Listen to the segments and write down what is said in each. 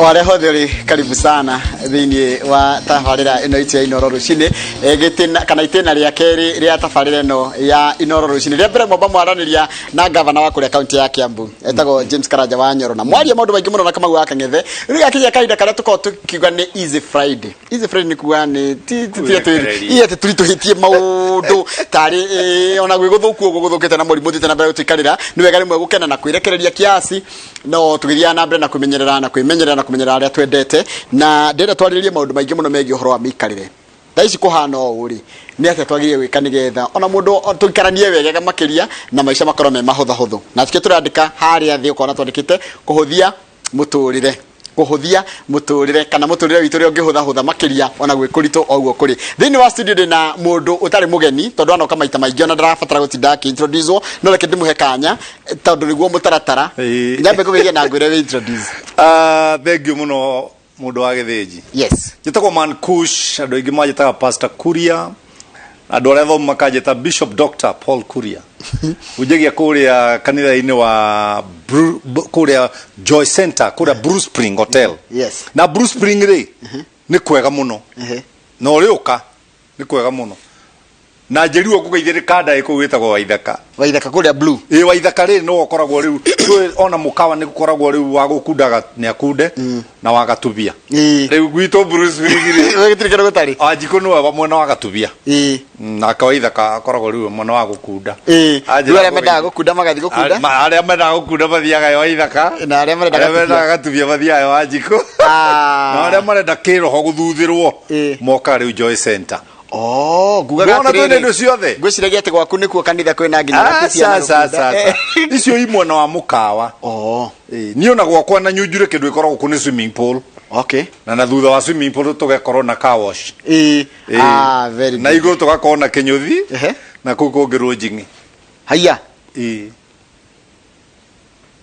O arĩa hothe ũrĩ, karibu sana thĩinĩ wa tabarĩra ĩno itũ ya Inoro Rũcinĩ. Gĩtĩna kana itĩna rĩa kerĩ rĩa tabarĩra ĩno ya Inoro Rũcinĩ. Rĩa mbere mwamba mwaranĩria na gavana wa kũrĩa kaunti ya Kiambu etagwo James Karanja wa Nyoro, na mwaria maũndũ maingĩ mũno na Kamau wa Kang'ethe. Rĩu gakinya kahinda karĩa tũkoragwo tũkiuga nĩ Easy Friday. Easy Friday nĩ kuga nĩ ti ti ti atĩ Kwĩrekereria. ĩ atĩ tũritũhĩtie maũndũ tarĩ ona gwĩ gũthũku ũguo gũthũkĩte na mũrimũ ũthiĩte na mbere gũtũikarĩra, nĩ wega rĩmwe gũkena na kwĩrekereria kiasi, no tũgĩthiaga na mbere na kwĩmenyerera na kwĩmenyerera na kũmenyerera arĩa twendete. Na ndĩrenda twarĩrĩrie maũndũ maingĩ mũno megiĩ ũhoro wa mĩikarĩre. Thaa ici kũhana ũũ rĩ, nĩ atĩa twagĩrĩire gwĩka nĩgetha ona mũndũ tũikaranie wega makĩria na maica makorwo me mahũthahũthũ? Na tikĩo tũrandĩka harĩa thĩ, ũkona twandĩkĩte kũhũthia mũtũrĩre, kũhũthia mũtũrĩre kana mũtũrĩre witũ ũrĩa ũngĩhũthahũtha makĩria ona gwĩ kũritũ o ũguo kũrĩ. Thĩinĩ wa studio ndĩ na mũndũ ũtarĩ mũgeni, tondũ anoka maita maingĩ, ona ndarabatara gũtinda akĩ-introduce, no reke ndĩmũhe kanya tondũ nĩguo mũtaratara. Nyambe ngũgeithie na ngwĩre wĩ introduce. Ah, thank you mũno, mũndũ wa gĩthĩnji. Yes. Njĩtagwo Man Kush, andũ aingĩ manjĩtaga Pastor Kuria, andũ arĩa athomu makanjĩta Bishop Dr. Paul Kuria. Unjagia kũrĩa kanitha-inĩ wa kũrĩa Joy Center, kũrĩa Blue Spring Hotel. Na Blue Spring rĩ, nĩ kwega mũno. Na ũrĩũka nĩ kwega mũno. Na njĩrirwo ngũgeithie nĩ kanda ĩ kũu ĩtagwo Waithaka. Waithaka kũrĩa Blue. Ĩ, Waithaka rĩ, nĩwe ũkoragwo rĩu kwĩ ona mũkawa nĩ gũkoragwo rĩu wa gũkundaga nĩ akunde na wa gatubia. Rĩu gwitũ Blue Spring rĩ, gũtirĩ kĩndũ gũtarĩ. Wanjikũ nĩwe wa mwena wa gatubia. Nake Waithaka akoragwo rĩu mwena wa gũkunda. Anjĩra Rĩu arĩa mendaga gũkunda magathiĩ gũkunda. Arĩa mendaga gũkunda mathiaga Waithaka. Na arĩa marenda Arĩa mendaga gatubia mathiaga Wanjikũ. Na arĩa marenda kĩroho gũthuthĩrwo mokaga rĩu Joy Center. Oh, ngugaga Ndwona twĩna atĩrĩrĩ, indo ciothe? Ngwĩciragia atĩ gwaku nĩkuo kanitha kwĩna nginya gatubia na Aca, aca, gũkunda. aca. Icio i mwena wa mũkawa. Ĩ, niĩ ona gwakwa na nyunjure kĩndũ ĩkoragwo kũ nĩ swimming pool. Na thutha wa swimming pool tũgakorwo na car wash. Ĩ. Ah, very Na good. igũrũ tũgakorwo na kĩnyũthi na kũu kũngĩ rũnjing'i. Haiya. Ĩ.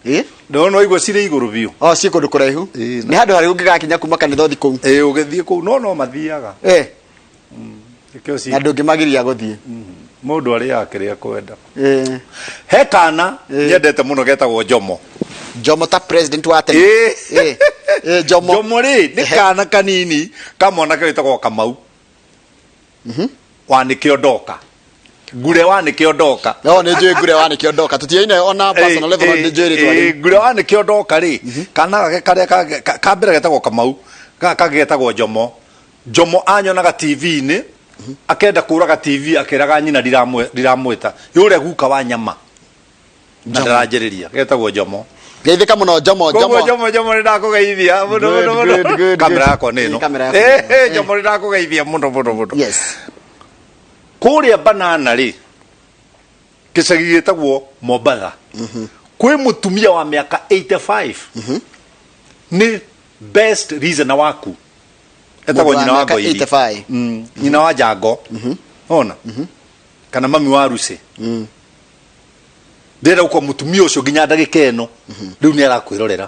Ĩ? Ndona waigua cirĩ igũrũ biũ. Oh, ciĩ kũndũ kũraihu. Ĩ. Nĩ handũ harĩa ũngĩgakinya kuma kanitha ũthi kũu. Ĩ, ũgĩthiĩ kũu no mathiaga. Nĩkĩo Na ndũngĩmagiria gũthiĩ. Mũndũ arĩaga kĩrĩa kwenda. He kana nyendete mũno getagwo Jomo. Jomo ta president wa tene. Ĩ. Jomo. Jomo rĩ, nĩ kana kanini ka mwanake wĩtagwo Kamau. Wa nĩkĩo ndoka. Ngure wa nĩkĩo ndoka. No nĩ njũĩ ngure wa nĩkĩo ndoka. Tũtiaine ona personal level, no nĩ njũĩ rĩtwa rĩu. Ngure wa nĩkĩo ndoka rĩ, kana gake karĩa ka mbere getagwo Kamau, gaka kangĩ getagwo Jomo. Jomo anyonaga TV-inĩ, akenda kũraga TV, akĩraga nyina ndiramwĩta. Yũrĩa guka wa nyama. Na ndĩranjĩrĩria. Getagwo Jomo. Geithĩka mũno Jomo. Koguo Jomo. Jomo, Jomo, nĩ ndakũgeithia mũno Good, mũno mũno. good, good, Kamera good. yakwa nĩ ĩno. Kamera yaku. Jomo, nĩ ndakũgeithia mũno mũno mũno. Kũrĩa Banana rĩ, gĩcagi gĩtagwo Mombatha, kwĩ mũtumia wa mĩaka 85, nĩ best reasoner waku, etagwo Mũndũ wa nyina wa mĩaka Ngoiri. 85. Nyina wa Jango ona kana mami wa Rusi. Ndĩrenda gũkorwo mũtumia ũcio nginya ndagĩka ĩno rĩu nĩ arakwĩrorera,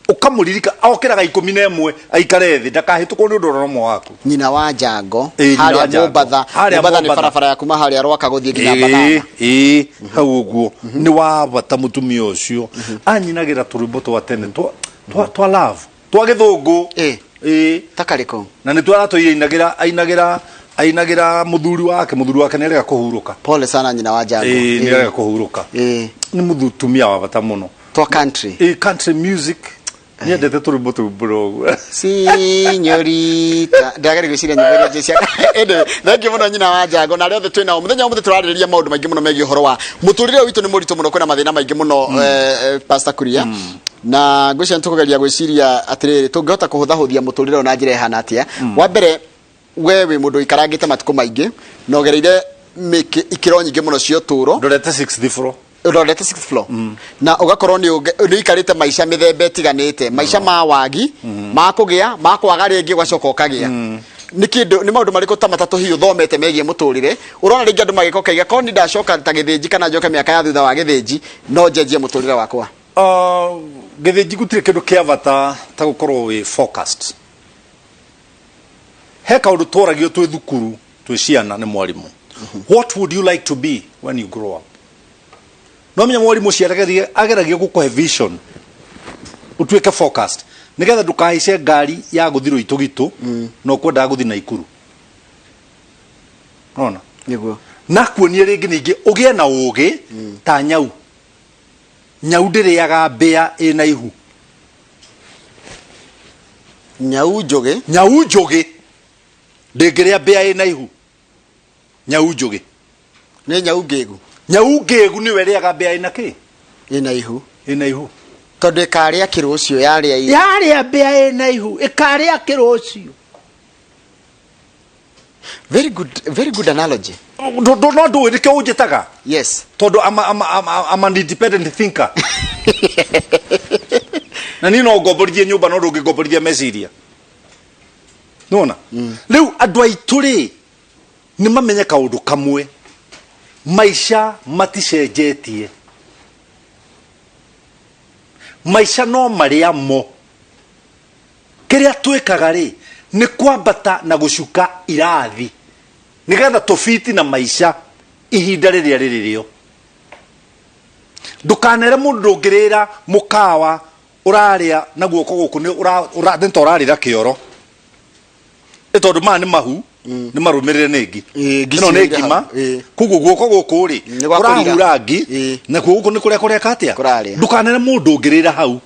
ũkamũririka okĩraga 11 aikare thĩ ndakahĩtũkwo nĩ ũndũ ona ũmwe waku. Nyina wa Jango. Ĩ, nyina wa harĩa Jango. Mombatha. Harĩa Mombatha nĩ Mombatha. barabara ya kuma harĩa Rwaka gũthiĩ nginya Banana. Ĩ, hau ũguo nĩ wa bata. Mũtumia ũcio anyinagĩra tũrwĩmbo twa tene twa love twa gĩthũngũ. Ĩ. Ta karĩkũ? Na nĩ twaratũire ainagĩra ainagĩra ainagĩra mũthuri wake. Mũthuri wake nĩ arega kũhurũka. Pole sana, nyina wa Jango. Ĩ, nĩ arega kũhurũka. Nĩ mũtumia wa bata mũno. Twa country. Ĩ, country music, nyendete tũrwĩmbo tũu mũno ũguo. Signorita, ndagere gwĩciria nyĩmbo iria njĩ cia. Ĩndĩ thank you mũno, nyina wa Jango, na arĩa othe twĩ nao mũthenya wa mũthĩ. Tũrarĩrĩria maũndũ maingĩ mũno megiĩ ũhoro wa mũtũrĩre ũyũ witũ. Nĩ mũritũ mũno, kwĩna mathĩna maingĩ mũno, Pastor Kuria, na ngwĩciria nĩ tũkũgeria gwĩciria atĩrĩrĩ, tũngĩhota kũhũthahũthia mũtũrĩre ũyũ na njĩra ĩhana atĩa? Wa mbere, we wĩ mũndũ ũikarangĩte matukũ maingĩ na ũgereire ikĩro nyingĩ mũno cia ũtũũro. Ndorete sixth floor. Ũrorete sixth floor na ũgakorwo nĩ ũikarĩte maica mĩthemba ĩtiganĩte, maica ma wagi, ma kũgĩa, ma kwaga rĩngĩ, ũgacoka ũkagĩa. Nĩ kĩndũ nĩ maũndũ marĩkũ ta matatũ hihi ũthomete megiĩ mũtũrĩre ũrona rĩngĩ andũ magĩka ũkaiga korwo ni ndacoka ta gĩthĩnji kana njoke mĩaka ya thutha wa gĩthĩnji no njenjie mũtũrĩre wakwa? Gĩthĩnji, gũtirĩ kĩndũ kĩa bata ta gũkorwo wĩ focused. He kaũndũ tworagio twĩ thukuru twĩ ciana nĩ mwarimũ: "What would you like to be when you grow up?" No menya mwarimũ ũcio ageragia gũkũhe vision ũtuĩke focused. Nĩgetha ndũkahaice ngari ya gũthiĩ Rũitũgitũ na ũkwendaga gũthiĩ Naikuru. Nona? Nĩguo. Na kuonie rĩngĩ ningĩ ũgĩe na ũgĩ ta nyau. Nyau ndĩrĩaga mbĩa ĩna ihu. Nyau njũgĩ. Nyau njũgĩ ndĩngĩrĩa mbĩa ĩna ihu. Nyau njũgĩ. Nĩ nyau ngĩgu. Nyau ngĩgu nĩwe ĩrĩaga mbĩa ĩna kĩ? Ĩna ihu. Ĩna ihu. Tondũ ĩkarĩa kĩrũcio yarĩa ihu. Yarĩa mbĩa ĩna ihu ĩkarĩa kĩrũcio. Very good, very good analogy. No ndũĩ nĩkĩo ũnjĩtaga. Yes. Tondũ I'm an independent thinker. Na niĩ no ngomborithie nyũmba no ndũngĩngomborithia meciria. Nĩwona? Rĩu andũ aitũ rĩ nĩ mamenye kaũndũ kamwe. Maica maticenjetie. Maica no marĩa mo. Kĩrĩa twĩkaga rĩ nĩ kwambata na gũcuka irathi nĩgetha tũbiti na maica ihinda rĩrĩa rĩrĩ rĩo. Ndũkanere mũndũ ndũngĩrĩra mũkawa ũrarĩa na guoko gũkũ nĩ ũra, ũra, nĩ ta ũrarĩra kĩoro. Ĩ tondũ maya nĩ mahu nĩ marũmĩrĩre nĩ ngi. Ĩ, ngi Ĩno nĩ ciumĩte ngima hau. Ĩ. Koguo guoko gũkũ rĩ Nĩ gwa kũrira. kũrahura ngi Ĩ. nakuo gũkũ nĩ kũrĩa kũreka atĩa? Kũrarĩa. Ndũkanere mũndũ ũngĩrĩra hau.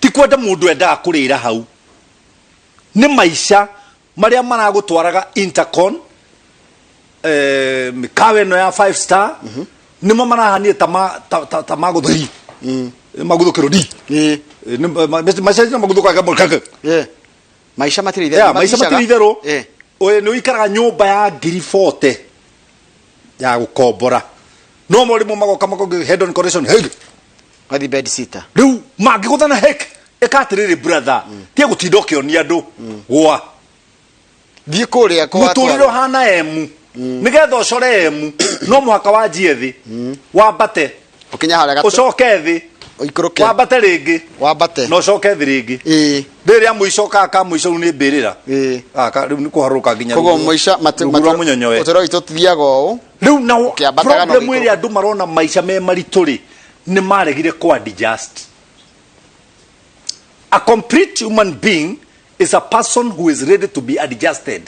Ti kwenda mũndũ endaga kũrĩra hau. Nĩ maica marĩa maragũtwaraga Intercon, mĩkawa ĩno ya five star, nĩmo marahanire ta ma, ta, ta, ta magũthũri. Maguthũkĩrwo di. Maica nĩ maguthũkaga mũkaka. Maica matirĩ itherũ. Yeah, maica matirĩ itherũ. Ũyũ nĩ ũikaraga nyũmba ya ngiri 40 ya gũkombora. No mo rĩmwe magoka makoge head on correction. Hey. Gathi bed sitter. Rĩu mangĩgũthana hek ĩka atĩrĩrĩ brother, tiga gũtinda ũkĩonia andũ gwa Thiĩ kũrĩa kwa mũtũrĩre ũhana emu. Nĩgetha ũcore emu no mũhaka wanjie thĩ, wambate, Ũkinya harĩa gatũ. Ũcoke thĩ, Ũikũrũke. Wambate rĩngĩ, Wambate. Na ũcoke thĩ rĩngĩ. Rĩrĩ rĩa mũico ka ka mũico rĩu nĩ mbĩrĩra. Gaka rĩu nĩ kũharũrũka nginya Koguo mũico rungu rwa mũnyonyoe. Ũtũũro witũ tũthiaga ũũ. Rĩu na Ũkĩambataga na problem ũgĩikũrũka. ĩrĩa andũ marona maica me maritũ rĩ, nĩ maregire kũ adjust. A complete human being is a person who is ready to be adjusted,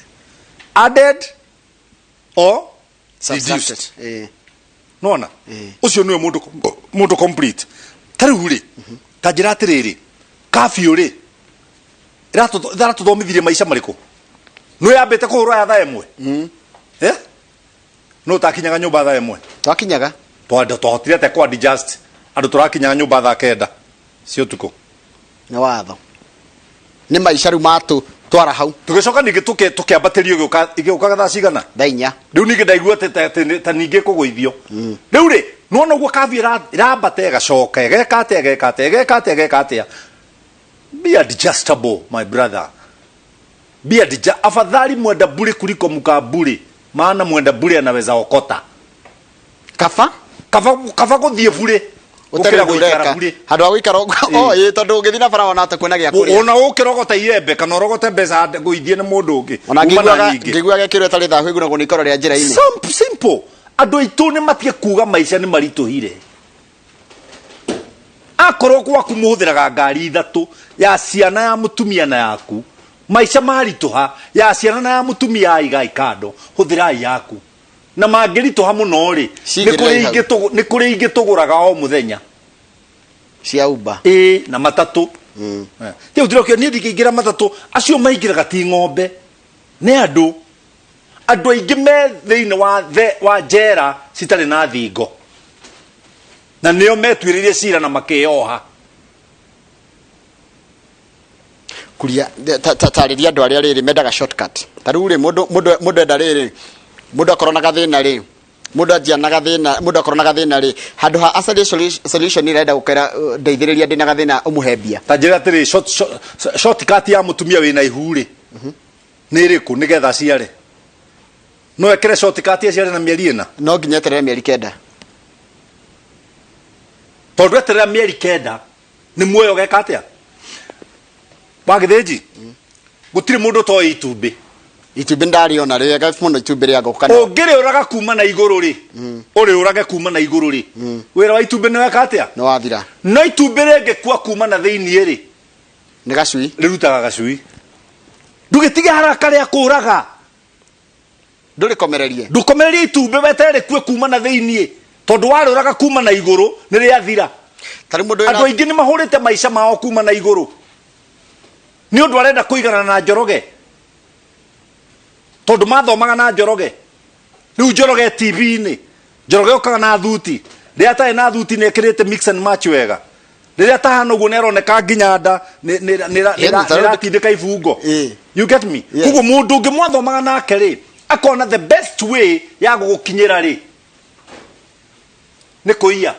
added or Subtracted. reduced. Nona ũcio nĩwe mũndũ mũndũ complete. Ta rĩu rĩ, ta njĩra atĩrĩrĩ, curfew rĩ ĩratũthomithirie maica marĩkũ? Nĩ yambĩte kũhũrwo ya thaa ĩmwe? Eh? No ũtakinyaga nyũmba thaa ĩmwe? Twakinyaga. Twahotire atĩa kũ adjust andũ tũrakinyaga nyũmba thaa 9 cia ũtukũ? Nĩ watho. Nĩ maica rĩu matũ twara hau. Tũgĩcoka ningĩ tũkĩambatĩrio ĩgĩũka ĩgĩũkaga thaa cigana? Thaa 4. Rĩu ningĩ ndaigua ta ningĩ kũgũithio. Rĩu rĩ, nĩwona ũguo curfew ĩrambata ĩgacoka ĩgeka atĩa ĩgeka atĩa ĩgeka atĩa ĩgeka atĩa. Be adjustable, my brother. Be adjust. Afadhali mwenda bure kuliko mkaburi, maana mwenda bure anaweza okota. Kaba? Kaba, kaba gũthiĩ bure Ũtarĩ gũkĩra ũndũ gũikara ũreka. bure. Handũ ha gũikara ũguo, oh, ĩĩ, tondũ ũngĩthiĩ na bara ona atakuona gĩa kũrĩa. Ona ũkĩrogota iembe kana ũrogote mbeca ngũithie nĩ mũndũ ũngĩ. Ona Uma na ngĩiguaga nyingĩ. ngĩiguaga kĩrĩa ĩtarĩ thahu ĩgunagwo nĩ ikoro rĩa njĩra-inĩ. Simple. Andũ aitũ nĩ matige kuga maica nĩ maritũhire. Akorwo gwaku mũhũthĩraga ngari ithatũ, ya ciana, ya mũtumia na yaku, maica maritũha, ya ciana na ya mũtumia igai kando, hũthĩrai yaku. Na mangĩritũha mũno rĩ, Cigĩrĩrai hau. nĩ kũrĩ ingĩ tũgũraga o mũthenya. Cia Uber. Ĩĩ, na matatũ. Rĩu ndĩrokĩo niĩ ndingĩingĩra matatũ, acio maingĩraga ti ng'ombe, nĩ andũ. Andũ aingĩ me thĩinĩ wa the, wa njera citarĩ na thingo, na nĩo metuĩrĩirie cira na makĩyoha. Kuria, tarĩria andũ arĩa rĩrĩ mendaga shortcut. Ta rĩu rĩ, mũndũ, mũndũ, mũndũ enda rĩrĩ, mũndũ akorwo na gathĩna rĩ, mũndũ anjia na gathĩna, mũndũ akorwo na gathĩna rĩ, handũ ha acarie solution ĩrenda gũkera, ndeithĩrĩria ndĩna gathĩna ũmũhe mbia. Ta njĩra atĩrĩ, shortcut ya mũtumia wĩna ihu rĩ, nĩ ĩrĩkũ nĩgetha aciare? No ekĩre shortcut aciare na mĩeri 4? No nginya eterere mĩeri 9. Tondũ eterera mĩeri 9 nĩ muoyo ũgeka atĩa? Wagĩthĩnji, gũtirĩ mũndũ ũtoĩ itumbĩ. Itumbĩ ndarĩona rĩega mũno, itumbĩ rĩa ngũkũ kana Ũngĩrĩũraga kuma na igũrũ rĩ, ũrĩũrage kuma na igũrũ rĩ, wĩra wa itumbĩ nĩ weka atĩa? Nĩ wathira. No itumbĩ rĩngĩkua kuma na thĩiniĩ rĩ, Nĩ gacui. Rĩrutaga gacui. Ndũgĩtige haraka rĩa kũraga. Ndũrĩkomererie. Ndũkomererie itumbĩ weterere rĩkue kuma na thĩiniĩ, tondũ warĩũraga kuma na igũrũ nĩ rĩathira. Ta rĩu mũndũ wĩna Andũ aingĩ nĩ mahũrĩte maica mao kuma na igũrũ nĩ ũndũ arenda kũiganana na Njoroge, tondũ mathomaga na Njoroge. Rĩu Njoroge TV-inĩ, Njoroge okaga na thuti, rĩrĩa atarĩ na thuti nĩ ekĩrĩte mix and match wega, rĩrĩa atahana ũguo nĩ aroneka nginya nda nĩ ĩratindĩka ibungo. You get me? Koguo mũndũ ũngĩ mwathomaga nake rĩ, akona the best way ya gũgũkinyĩra rĩ nĩ kũiya,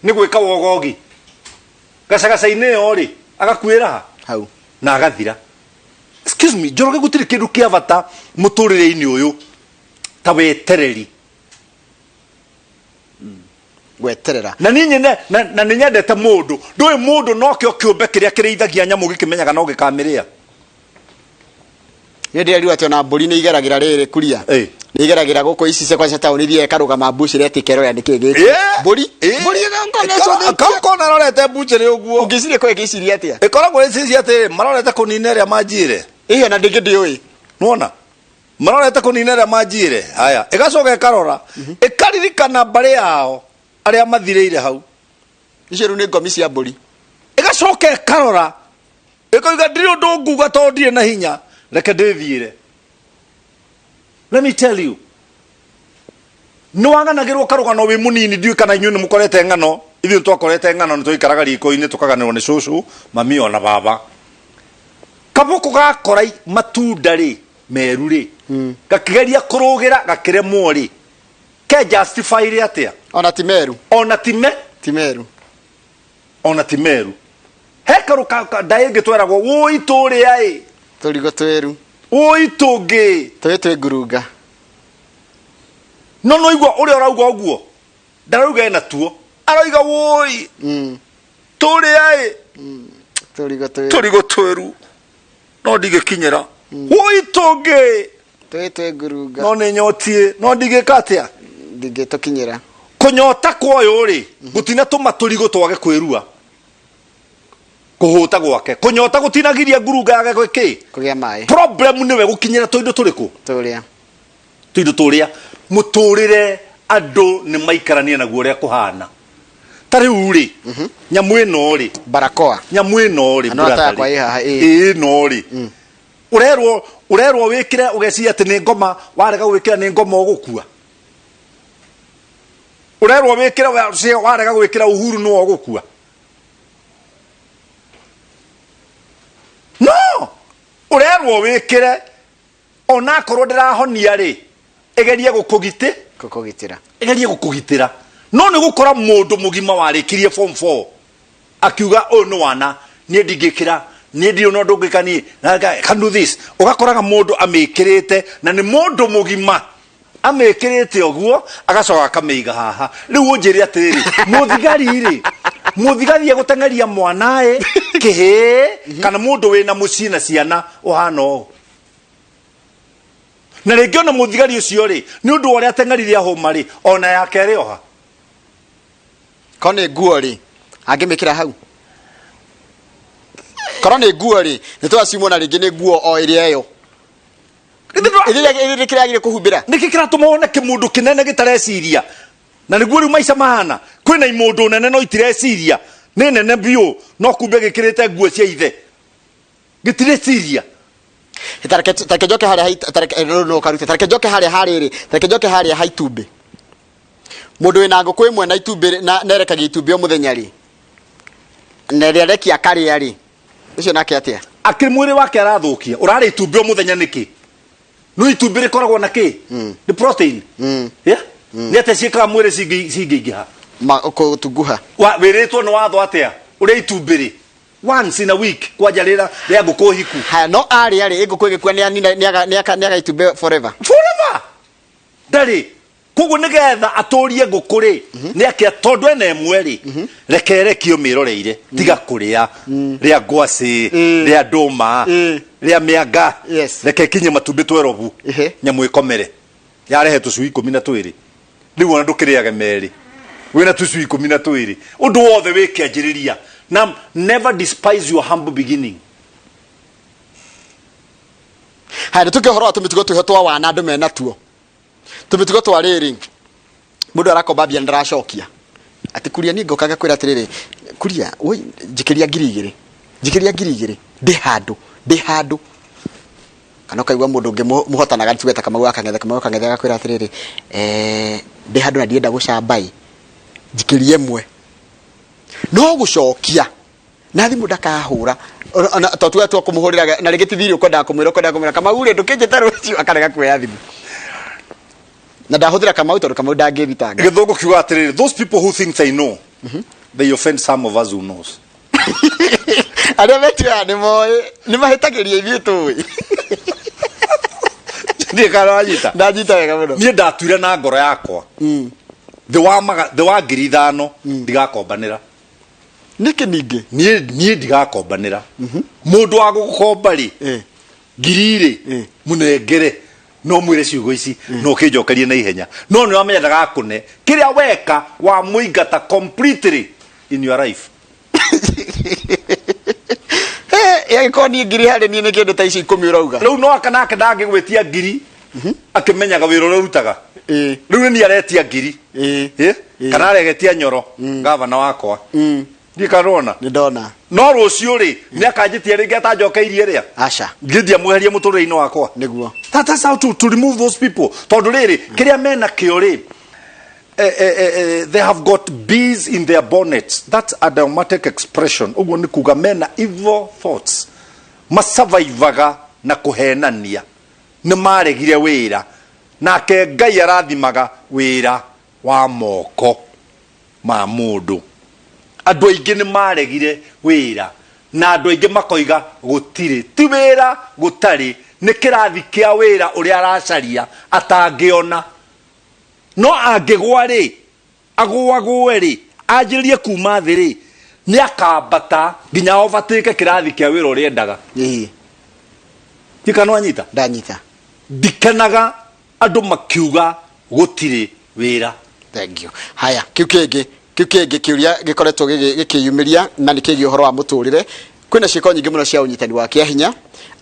nĩ gwĩka wogogi gacagaca-inĩ ĩyo rĩ, agakuĩra ha hau na agathira. Excuse me, Njoroge, gũtirĩ kĩndũ kĩa bata mũtũrĩre-inĩ ũyũ ta wetereri. Gweterera. Na niĩ nyene na nĩ nyendete mũndũ. Ndũĩ mũndũ nokĩo kĩũmbe kĩrĩa kĩrĩithagia nyamũ gĩkĩmenyaga no gĩkamĩrĩa. Nĩ ndĩrerirwo atĩ ona mbũri nĩ igeragĩra rĩrĩ kuria. Nĩ igeragĩra gũkũ ici cia kwaca taũni, ithiaga ĩkarũgama mbucĩrĩ atĩ ĩkerorera nĩkĩ gĩkĩ. Mbũri mbũri ĩgakona. Kakona rorete mbucĩrĩ ũguo. Ũngĩciria ko ĩngĩciria atĩa? Ĩkoragwo ĩciria atĩrĩ, marorete kũnina ĩrĩa manjiyĩre. Ĩyo na ndĩngĩ ndĩũĩ. Nĩwona marorete kũnina ĩrĩa manjiyĩre. Haya, ĩgacoka ĩkarora, ĩkaririkana mbarĩ yao arĩa mathirĩire hau. Icio rĩu nĩ ngomi cia mbũri. Ĩgacoka ĩkarora, ĩkoiga, ndirĩ ũndũ nguga tondũ ndirĩ na hinya, reke ndĩthiĩre. Let me tell you, nĩ waganagĩrwo karũgano wĩ mũnini. Ndiũĩ kana inyuĩ nĩ mũkorete ng'ano. Ithuĩ nĩ twakorete ng'ano, nĩ twaikaraga riko-inĩ tũkaganĩrwo nĩ cũcũ, mami ona baba. Kabũkũ gakora matunda rĩ meru rĩ, gakĩgeria kũrũgĩra, gakĩremwo rĩ, ke justify rĩ atĩa? Ona ti meru. Ona ti me Ti meru. Ona ti meru. He karũ ndaĩ ĩngĩ tweragwo, wũi tũrĩa ĩ Tũrigo twĩru. Wũi tũngĩ Tũĩ twĩ ngurunga. No no igua ũrĩa ũrauga ũguo ndarauga ena tuo, aroiga wũi tũrĩa ĩ Tũrigo twĩru. Tũrigo twĩru no ndigĩkinyĩra, wũi tũngĩ Tũĩ twĩ ngurunga. No nĩ nyotiĩ no ndigĩka atĩa? Ndingĩtũkinyĩra. Kũnyota kwa ũyũ rĩ gũtinatũma tũrigo twage kwĩrua. Kũhũta gwake kũnyota gũtinagiria ngurunga yage gwĩkĩ? Kũgĩa maĩ. Problem nĩwe gũkinyĩra tũindo tũrĩkũ? Tũrĩa. Tũindo tũrĩa. Mũtũrĩre andũ nĩ maikaranie naguo ũrĩa kũhana. Ta rĩu rĩ, nyamũ ĩno rĩ, Barakoa. Nyamũ ĩno rĩ, Na no brother yakwa rĩ, ĩ haha, ĩ. Ĩno rĩ, ũrerwo wĩkĩre, ũgeciria atĩ nĩ ngoma, warega gwĩkĩra nĩ ngoma ũgũkua. Ũrerwo wĩkĩre, warega gwĩkĩra Uhuru nĩwe ũgũkua. No ũrerwo wĩkĩre onakorwo ndĩrahonia rĩ, ĩgerie gũkũgitĩ Gũkũgitĩra. Ĩgerie gũkũgitĩra. No nĩ gũkora mũndũ mũgima warĩkirie form 4 akiuga, ũyũ nĩ wana, niĩ ndingĩkĩra, niĩ ndirĩ na ũndũ ũngĩka, niĩ I can do this. Ũgakoraga mũndũ amĩkĩrĩte na nĩ mũndũ mũgima amĩkĩrĩte ũguo, agacoka akamĩiga haha. Rĩu ũnjĩre atĩrĩrĩ, mũthigari rĩ, mũthigari egũteng'eria mwana ĩ kĩhĩĩ kana mũndũ wĩna mũciĩ na ciana ũhana ũũ? Na rĩngĩ ona mũthigari ũcio rĩ, nĩ ũndũ wa ũrĩa ateng'erire ahũma rĩ, ona yake ĩrĩ oha. Korwo nĩ nguo rĩ, angĩmĩkĩra hau? Korwo nĩ nguo rĩ, nĩ twaciumwo na rĩngĩ nĩ nguo o ĩrĩa ĩyo ĩrĩa kĩrĩa agire kũhumbĩra. Nĩkĩ kĩratũma wone kĩmũndũ kĩnene gĩtareciria? Na nĩguo rĩu maica mahana. Kwĩna imũndũ nene no itireciria. Nĩ nene biũ no kumbe gĩkĩrĩte nguo cia ithe, gĩtireciria. Tareke njoke harĩa no, no, karute. Tareke njoke harĩa harĩrĩ, tareke njoke harĩa ha itumbĩ. Mũndũ wĩna ngũkũ ĩmwe na itumbĩ na nerekagia itumbĩ o mũthenya rĩ, na ĩrĩa rekia akarĩa rĩ, ũcio nake atĩa? Akĩrĩ mwĩrĩ wake arathũkia. Ũrarĩa itumbĩ o mũthenya nĩkĩ? No itumbĩ rĩkoragwo na kĩ? Nĩ protein. Yeah? Nĩ atĩa ciĩkaga mwĩrĩ cingĩingĩha? Gũtunguha. Wĩrĩtwo nĩ watho atĩa? Ũrĩa itumbĩ rĩ once in a week, kwanja rĩra rĩa ngũkũ hiku. Haya, no arĩa rĩ, ngũkũ ĩgĩkua nĩ nĩaga itumbĩ forever. Forever ndarĩ. Koguo nĩgetha atũrie ngũkũ rĩ, nĩ akĩa tondũ ena ĩmwe rĩ, reke erekio mĩroreire. Tiga kũrĩa, rĩa ngwacĩ, rĩa ndũma, rĩa mĩanga. Reke ikinye matumbĩ twerobu. Nyamũ ĩkomere yarehe tũcui 12. Rĩu ona ndũkĩrĩage merĩ, wĩna tũcui 12. Ũndũ wothe wĩ kĩanjĩrĩria. Na never despise your humble beginning. Haya, nĩtũke ũhoro wa tũmĩtugo twĩho twa wana andũ mena tuo. Tũmĩtugo twa rĩrĩ, mũndũ arakomba mbia ndaracokia. Atĩ kuria niĩ ngoka ngakwĩra atĩrĩrĩ, kuria, woi njikĩria 2000, njikĩria 2000, ndĩ handũ, ndĩ handũ. Kana ũkaigua mũndũ ũngĩ mũhotanaga tuge ta Kamau wa Kang'ethe, Kamau wa Kang'ethe agakwĩra atĩrĩrĩ, ndĩ handũ na ndirenda gũcamba ĩ, njikĩria ĩmwe. No gũcokia na thimũ ndakahũra. Ona to tuge twa kũmũhũrĩra na rĩngĩ ti thirĩ ũkwendaga kũmwĩra, ũkwendaga kũmwĩra Kamau rĩ, ndũkĩnjĩte rũciũ, akarega kuoya thimũ. Na ndahũthĩra Kamau tondũ Kamau ndangĩthitanga. Gĩthũngũ kiugaga atĩrĩrĩ, those people who think they know, they offend some of us who knows. Arĩa metuaga nĩ moĩ, nĩ mahĩtagĩria ithuĩ tũĩ. Ndiĩ kana wanyita. Ndanyita wega mũno. Niĩ ndatuire na ngoro yakwa. Thĩ wa maga, thĩ wa 5000 ndigakombanĩra. Nĩkĩ ningĩ? Niĩ niĩ ndigakombanĩra. Mũndũ wa gũgũkomba rĩ, ngiri rĩ, mũnengere no mwĩre ciugo ici no ũkĩnjokerie na ihenya. No nĩ wamenya ndagakũne. Kĩrĩa weka wamũingata completely in your life. Yagĩkorwo niĩ ngiri harĩ niĩ nĩ kĩndũ ta icio 10 ũrauga. Rĩu no aka nake ndangĩgwĩtia ngiri akĩmenyaga wĩra ũrĩa ũrutaga. Rĩu nĩ niĩ aretia ngiri. Kana aregetia nyoro gavana wakwa. Ndiĩ kana ndona. Nĩ ndona. No rũciũ rĩ nĩ akanjĩtia rĩngĩ atanjokeirie rĩa. Aca. Ngĩ ndiamweheria mũtũrĩre-inĩ wakwa. Nĩguo. That's how to remove those people. Tondũ rĩrĩ kĩrĩa mena kĩo rĩ, they have got bees in their bonnets. That's a idiomatic expression. Ũguo nĩ kuga mena evil thoughts. Masurvivaga na kũhenania. Nĩ maregire wĩra. Nake Ngai arathimaga wĩra wa moko ma mũndũ. Andũ aingĩ nĩ maregire wĩra. Na andũ aingĩ makoiga gũtirĩ. Ti wĩra gũtarĩ, nĩ kĩrathi kĩa wĩra ũrĩa aracaria atangĩona. No angĩgwa rĩ, agũagũe rĩ, anjĩrĩrie kuma thĩ rĩ, nĩ akambata nginya overtake kĩrathi kĩa wĩra ũrĩa endaga. Ndiũĩ kana wanyita? Ndanyita. Ndikenaga andũ makiuga gũtirĩ wĩra. Thank you. Haya, kĩu kĩngĩ, kĩu kĩngĩ kĩũria gĩkoretwo gĩkĩyumĩria na nĩ kĩgiĩ ũhoro wa mũtũrĩre. Kwĩna ciĩko nyingĩ mũno cia ũnyitani wa kĩa hinya.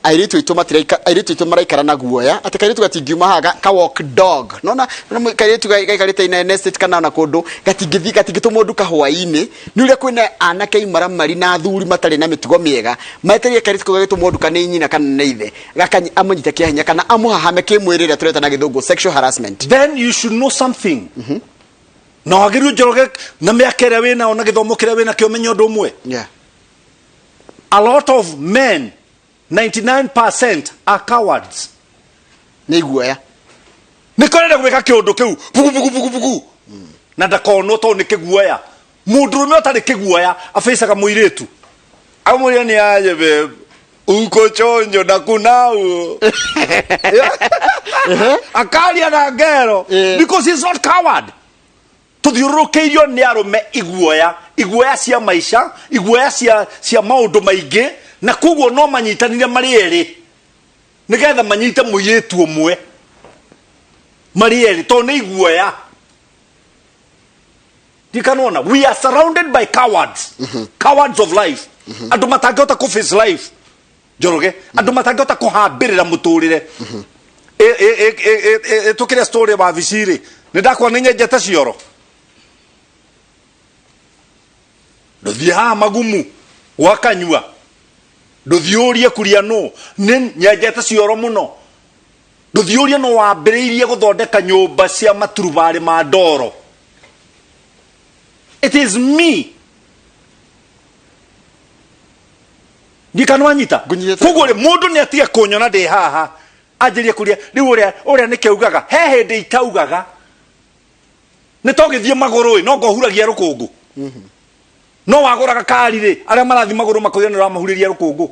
Airĩtu aitũ matiraika, airĩtu aitũ maraikara na guoya atĩ kairĩtu gatingiuma haha ka walk dog. Nona, nona kairĩtu gaikarĩte in estate kana ona kũndũ gatingĩthiĩ, gatingĩtũmwo nduka hwaĩ-inĩ. Nĩ ũrĩa kwĩna anake imaramari na athuri matarĩ na mĩtugo mĩega. Metereire kairĩtu kau gagĩtũmwo nduka nĩ nyina kana nĩ ithe. Gakany-, amũnyite kĩa hinya kana amũhahame kĩmwĩrĩ ĩrĩa tũreta na gĩthũngũ sexual harassment. Then you should know something. Na wagĩrĩirwo Njoroge na mĩaka ĩrĩa wĩnayo na gĩthomo kĩrĩa wĩnakĩo ũmenye ũndũ ũmwe. A lot of men, 99% are cowards. Nĩ iguoya. Nĩ kũrenda gwĩka kĩũndũ kĩu bugu bugu bugu bugu. Na ndakonwo tondũ nĩ kĩguoya. Mũndũrũme ũtarĩ kĩguoya abecaga mũirĩtu. Amũria nĩ aje babe. Uko chonjo na kunau. Akaria na ngero. Because he's not coward. Tuthiũrũrũkĩirio nĩ arũme iguoya, iguoya cia maica, iguoya cia maũndũ maingĩ, na koguo no manyitanire marĩ erĩ nĩgetha manyite mũirĩtu ũmwe marĩ erĩ tondũ nĩ iguoya. Ndikanona, we are surrounded by cowards, cowards of life. Andũ matangĩhota kũ face life. Njoroge, andũ matangĩhota kũhambĩrĩra mũtũrĩre. Tũkĩrĩa story wa wabici rĩ, nĩ ndakwa nĩ nyenjete cioro. Ndũthiĩ haha magumu gwa kanyua, ndũthiĩ ũrie kuria nũ, nĩ nyenjete cioro mũno. Ndũthiĩ ũrie nũ wambĩrĩirie gũthondeka nyũmba cia maturubarĩ ma ndoro. It is me. Ndikana wanyita. Ngũnyitĩte. Koguo rĩ, mũndũ nĩ atige kũnyona ndĩ haha anjĩrie kũria rĩu ũrĩa nĩkĩ augaga. He hĩndĩ itaugaga. Nĩ togĩthiĩ magũrũ ĩ, no ngohuragia rũkũngũ. No wagũraga kari rĩ, arĩa marathiĩ magũrũ makoiga nĩ ũramahurĩria rũkũngũ.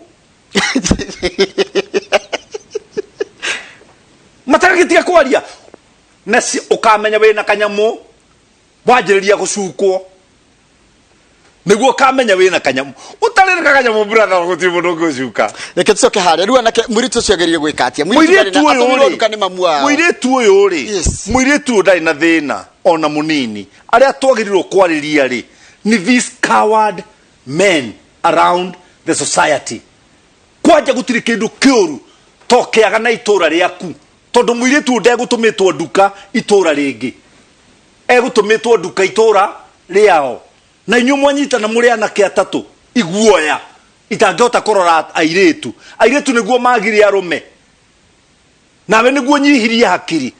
Matagĩtiga kwaria. Na ũkamenya wĩna kanyamũ wanjĩrĩria gũcukwo. Nĩguo ũkamenya wĩna kanyamũ. Ũtarĩ na kanyamũ brother, gũtirĩ mũndũ ũngĩgũcuka. Reke tũcoke harĩa. Rĩu anake, mũirĩtu ũcio agĩrĩire gwĩka atĩa? Mũirĩtu Mũirĩtu ndarĩ na- ũyũ atũmirwo rĩ, nduka nĩ mamu wao. mũirĩtu ũyũ rĩ, Yes. mũirĩtu ũyũ ndarĩ na thĩna ona mũnini. Arĩa twagĩrĩirwo kwarĩria rĩ, ni these coward Men around the society. Kwanja gũtirĩ kĩndũ kĩũru to kĩaga na itũra rĩaku, tondũ mũirĩtu ũyũ ndegũtũmĩtwo nduka itũra rĩngĩ, egũtũmĩtwo nduka itũra rĩao. Na inyuĩ mwanyitana mũrĩ anake atatũ iguoya itangĩhota kũrora airĩtu. Airĩtu nĩguo magire arũme, nawe nĩguo nyihirie hakiri.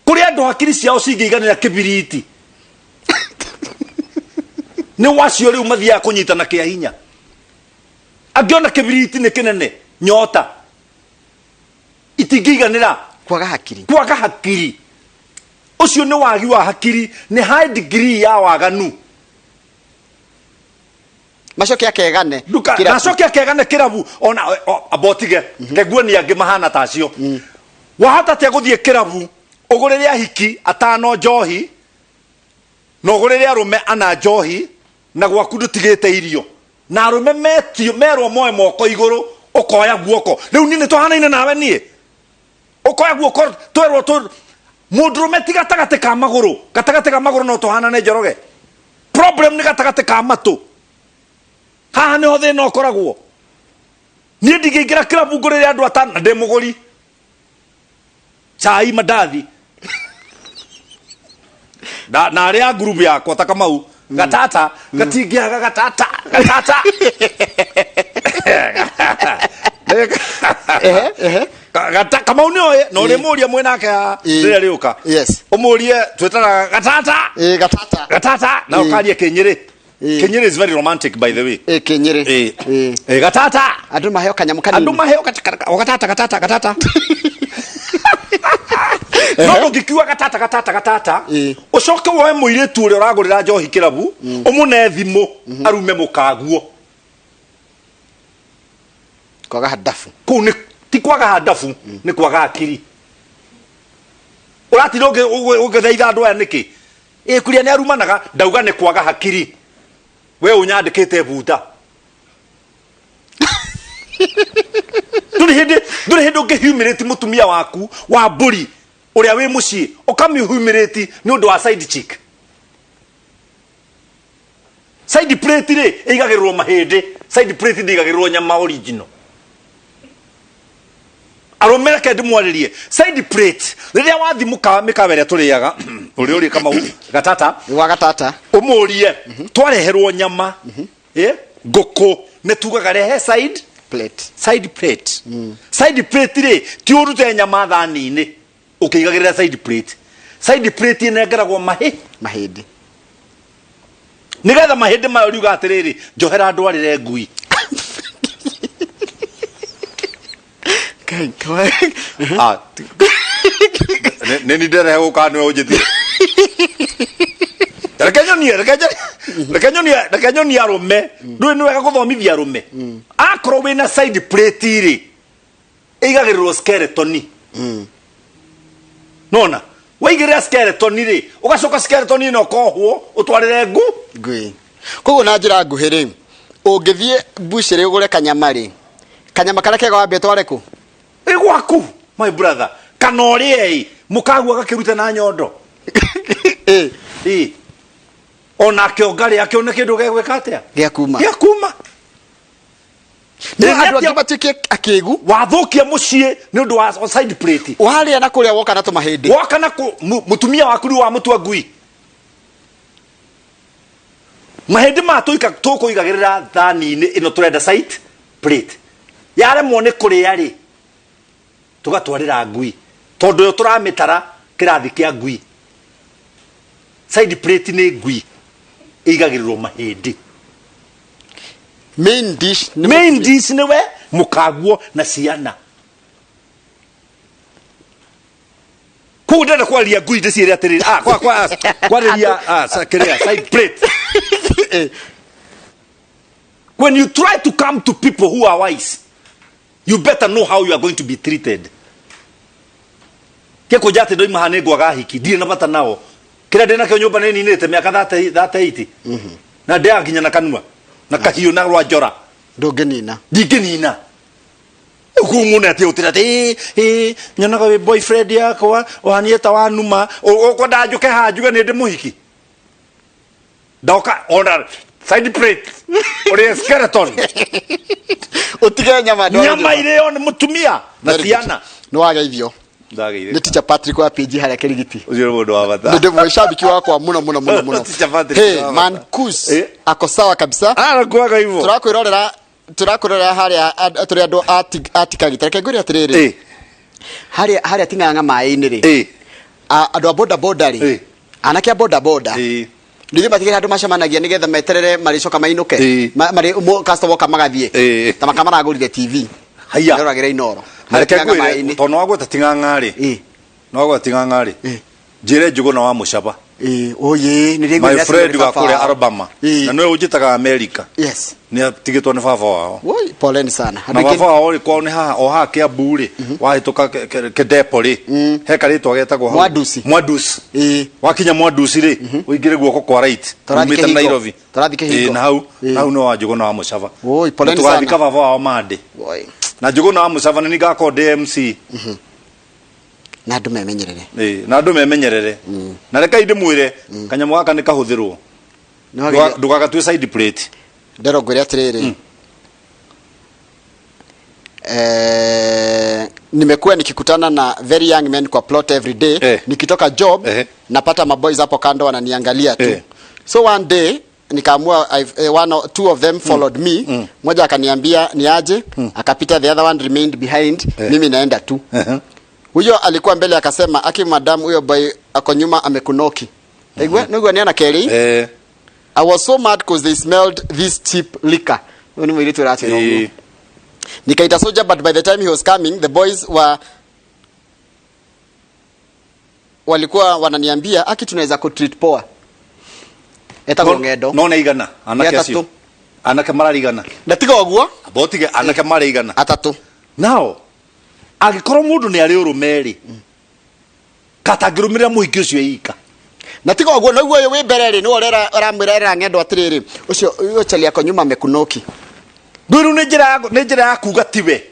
Kũrĩ andũ hakiri ciao cingĩiganĩra kĩbiriti, nĩ wacio rĩu mathiaga kũnyitana kĩa hinya. Angĩona kĩbiriti nĩ kĩnene, nyota itingĩiganĩra. Kwaga hakiri. Kwaga hakiri. Ũcio nĩ wagi wa hakiri, nĩ high degree ya waganu. Macoke akegane. Nduka kĩrabu. Nacoke akegane kĩrabu ona abotige keguo ni angĩ mahana ta acio. Wahota atia gũthiĩ kĩrabu ũgũrĩre ahiki atano njohi na ũgũrĩre arũme ana njohi, na gwaku ndũtigĩte irio, na arũme metio merwo moe moko igũrũ, ũkoya guoko? Rĩu niĩ nĩ tũhanaine nawe, niĩ ũkoya guoko twerwo tũ mũndũrũme ti gatagatĩ ka magũrũ. Gatagatĩ ka magũrũ no tũhanane, Njoroge. Problem nĩ gatagatĩ ka matũ, haha nĩho thĩna ũkoragwo. Niĩ ndingĩingĩra kĩrabu ngũrĩre andũ atano na ndĩ mũgũri cai mandathi na arĩa a ngurubu yakwa ta Kamau gatata gatingĩaga gatata gatata. Ehe, ehe. Kamau nĩ oĩ na ũrĩmũria mwĩ nake rĩrĩa rĩũka. Ũmũrie twĩtanaga gatata. Ĩ, gatata. Gatata na ũkaria Kĩnyĩrĩ. Kĩnyĩrĩ is very romantic, by the way. Ĩ, Kĩnyĩrĩ. Ĩ. Ĩ, gatata. Andũ maheo kanyamũ kanini. Andũ maheo gatata gatata gatata, no ndũngĩkiuga gatata gatata gatata. Ũcoke woe mũirĩtu ũrĩa ũragũrĩra njohi kĩrabu, ũmũne thimũ arume mũkaguo. Kwaga handabu. Kũu nĩ ti kwaga handabu, nĩ kwaga akiri. Ũratinda ũgĩthaitha andũ aya nĩkĩ? Ĩ kuria nĩ arumanaga, ndauga nĩ kwaga hakiri. We ũnyandĩkĩte buta, ndũrĩ hĩndĩ ũngĩhumĩrĩti mũtumia waku wa mbũri ũrĩa wĩ mũciĩ, ũkamĩhumĩrĩti nĩ ũndũ wa side chick. Side plate rĩ, ĩigagĩrĩrwo mahĩndĩ. Side plate ndĩigagĩrĩrwo nyama original. Arũme, reke ndĩmwarĩrie. Side plate, rĩrĩa wathi mũkawa, mĩkawa ĩrĩa tũrĩaga, ũrĩa ũrĩ Kamau gatata, Gwa gatata. Ũmũrie twareherwo nyama, ngũkũ, nĩ tugaga rehe side plate. Side plate. Side plate rĩ, ti ũrute nyama thani-inĩ ũkĩigagĩrĩra side plate. Side plate ĩnengeragwo mahĩ mahĩndĩ. Nĩgetha mahĩndĩ mayo riuga atĩrĩrĩ, njohera ndwarĩre ngui. Ngai. Ah, nĩ ni nderehe gũka nĩwe ũnjĩtire. Reke nyonie, reke nyonie arũme. Ndũĩ nĩ wega gũthomithia arũme. Akorwo wĩna side plate rĩ, ĩigagĩrĩrwo skeleton. Nona waigĩrĩra skeleton rĩ, ũgacoka skeleton ĩno ũkohwo ũtwarĩre ngu Ngui. Koguo na njĩra nguhĩ rĩ, ũngĩthiĩ mbucĩrĩ ũgũre kanyama rĩ, kanyama karĩa kega wambe ũtware kũ? Ĩ gwaku, my brother, kana ũrĩe ĩ mũkagua gakĩrute na nyondo. Ĩ onake ũngarĩ akĩone kĩndũ gegwĩka atĩa. Gĩa kuma. Gĩa kuma. Nĩ andũ angĩ matuĩke akĩgu. Wathũkia mũciĩ nĩ ũndũ wa side plate. Warĩa na kũrĩa woka na tũmahĩndĩ. Woka na mũtumia waku rĩu wamũtua ngui. Mahĩndĩ ma tũika tũkũigagĩrĩra thani-inĩ ĩno tũrenda side plate, yaremwo nĩ kũrĩa rĩ, tũgatwarĩra ngui, tondũ yo tũramĩtara kĩrathi kĩa ngui. Side plate nĩ ngui, ĩigagĩrĩrwo mahĩndĩ. Main dish nĩ main mũtumia. Dish nĩwe mũkaguo na ciana. Kũu ndĩrenda kwaria ngui, ndĩciĩre atĩrĩrĩ, kwarĩria kĩrĩa side plate. When you try to come to people who are wise, you better know how you are going to be treated. Kĩkũnja atĩ ndoima haha nĩ ngwaga hiki, ndirĩ na bata nao. Kĩrĩa ndĩ nakĩo nyũmba nĩ ninĩte mĩaka 38 na ndĩaga nginya na kanua na kahiũ na rwa njora. Ndũngĩnina. Ndingĩnina kũng'una atĩ ũtĩra atĩ ĩ ĩ nyonaga wĩ boyfriend yakwa ũhanie ta wanuma. Ũkwenda njũke haha njuge nĩ ndĩ mũhiki, ndoka ona Side plate ũrĩe skeleton. Ũtige nyama ndware. Nyama irĩo nĩ mũtumia na Very good. ciana. Nĩ wageithio Ndageithĩka. nĩ teacher Patrick wa PG harĩa Kĩrigiti. Ũcio nĩ mũndũ wa bata. Nĩ ndĩmũĩ shabiki wakwa mũno mũno mũno mũno. Teacher Patrick Hey, wa bata. man kus Eh. ako sawa kabisa. Anakuaga hivyo. Tũrakwĩrorera harĩa tũrĩ andũ a a Tikagita. Reke ngwĩre atĩrĩrĩ, harĩa Ting'ang'a maĩ-inĩ rĩ, andũ a boda boda rĩ, anake a boda boda nithuĩ matigĩrĩ handũ macemanagia nĩgetha meterere marĩcoka mainũke. Marĩ customer oka magathiĩ ta maka maragũrire TV. Haiya. Meroragĩra Inoro harĩa Reke Ting'ang'a ngwĩre maĩ-inĩ. tondũ wagweta Ting'ang'a rĩ, nĩwagweta Ting'ang'a rĩ, njĩre Njũgũna wa Mũcaba. Oye, nĩ My friend wa kũrĩa Alabama na nĩwe ũnjĩtaga America. Nĩ atigĩtwo nĩ baba wao. Woi, poleni sana. Na baba wao rĩ, kwao nĩ haha o haha Kiambu rĩ, wahĩtũka Kedepo rĩ, he karĩtwa getagwo hau. Mwandusi. Mwandusi. Wakinya Mwandusi rĩ, ũingĩre guoko kwa right Tũrathiĩ umĩte Kĩhingo. Nairobi. Tũrathiĩ Kĩhingo. Ĩĩ, na hau na hau nĩ wa Njũgũna wa Mũcaba. Oi, poleni Na tũgathika sana. baba wao Monday. Woi. Na Njũgũna wa Mũcaba nĩ ngakorwo ndĩ MC. Na andũ memenyerere. Ĩĩ, na andũ memenyerere. Na rekai ndĩmwĩre kanyamũ gaka nĩ kahũthĩrwo. Nĩ wagĩrĩire- Ndũgagatue side plate. Ndero ngwĩre atĩrĩrĩ, nimekuwa nikikutana na very young men kwa plot every day. Nikitoka job, napata maboys hapo kando wananiangalia tu. So one day nikaamua one or two of them followed me. Mmoja akaniambia ni aje, akapita, the other one remained behind. Mimi naenda tu. Huyo alikuwa mbele akasema, "Aki madam, huyo boy ako nyuma amekunoki." Igwe niguo ni anake rĩ. I was so mad because they smelled this cheap liquor. Huyu ni mũirĩtu ũratwĩra ũguo. Nikaita soldier, but by the time he was coming, the boys were walikuwa wananiambia, "Aki tunaweza kutreat poa." Etagwo Ng'endo. No nĩ igana anake Nĩ acio. atatũ. Anake mararigana. Na tiga ũguo. Botige anake marĩ igana. Atatũ. Nao angĩkorwo mũndũ nĩ arĩ ũrũme rĩ, katangĩrũmĩrĩra mũhiki ũcio ika. Na tiga ũguo, noguo ũyũ wĩ mbere rĩ, nĩwe ũrera ũramwĩra era Ng'endo atĩrĩrĩ, ũcio ũyũ chali ako nyuma amekunoki. Rĩu nĩ njĩra ya kuga tiwe,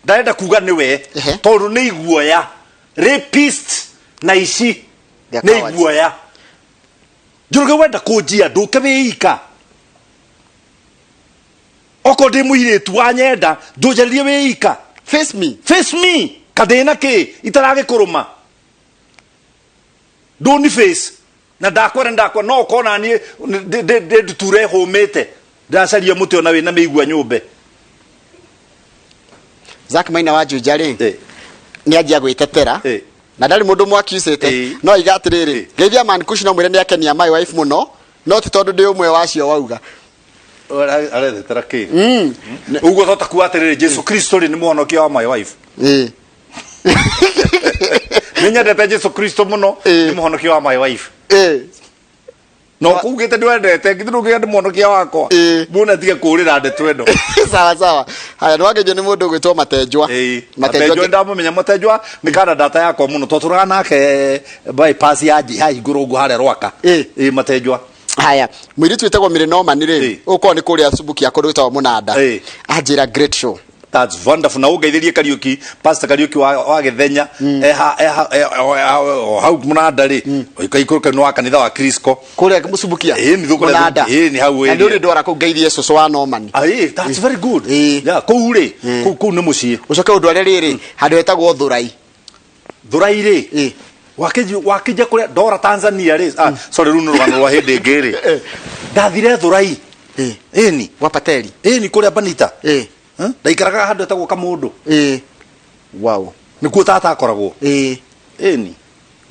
ndarenda kuga nĩwe. Tondũ nĩ iguoya rapist na ici. They are Nĩ cowards. iguoya. Njũrũge wenda kũnjia ndũke wĩ ika, okorwo ndĩ mũirĩtu wa nyenda ndũnjarĩrie wĩ ika. Face me. Face me kathĩna kĩ itaragĩkũrũma ndũni face na ndakwera ndakwera no ũkorwo na niĩ ndĩ nduture hũmĩte ndĩracaria mũtĩ ona wĩna mĩigua nyũmbe. Zack Maina wa Juja rĩ, nĩ anjia gwĩtetera na ndarĩ mũndũ mwakiucĩte no aiga atĩrĩrĩ, geithia man kush no mwĩre nĩ akenia my wife mũno, no ti tondũ ndĩ ũmwe wacio wauga. Arethetera kĩ ũguo thota kuga atĩrĩrĩ, Jesu Kristo rĩ nĩ mũhonokia wa my wife. Nĩ nyendete Jesu Kristo mũno, nĩ mũhonokia wa my wife. No kugĩte ndwendete githĩ ndũngĩga nĩ mũhonokia wakwa. Muona tige kũrĩra ndeto ĩno. Sawa sawa, haya, nĩ wageithio nĩ mũndũ ũgwĩtwo Matenjwa. Matenjwa ndamũmenya. Matenjwa nĩ kana data yakwa mũno twatũraga nake bypass ya yahingũrwo ũguo harĩa Rwaka. Ĩĩ, Matenjwa. Haya, mũirĩtu wĩtagwo Mary Norman rĩ, ũkorwo nĩ kũrĩa Subukia kũndũ gwĩtagwo Mũnanda, anjĩra great show. That's wonderful. Na ũngeithĩrie Kariuki, Pastor Kariuki wa Gĩthenya eha eha o hau Mũnanda rĩ, ũikaikũrũka nĩ wa kanitha wa Crisco. Kũrĩa Mũsubukia. Ĩĩ, nĩ thũkũrĩa. Mũnanda. Ĩĩ, nĩ hau. Na nĩ ũrĩ ndwara kũu ngeithie cũcũ wa Norman. Ah, ĩĩ, that's very good. Yeah, kũu rĩ, kũu nĩ mũciĩ. Ũcoke ũndware rĩrĩ handũ hetagwo Thurai. Thurai rĩ, wakĩnja kũrĩa ndora Tanzania rĩ, ah, sorry, rĩu nĩ rũgano rwa hĩndĩ ĩngĩ rĩ, ndathire Thurai ĩni. Gwa Pateli. Ĩni, kũrĩa Banita. Ndaikaraga handũ etagwo Kamũndũ. Wow. Nĩkuo tata akoragwo. Ĩni.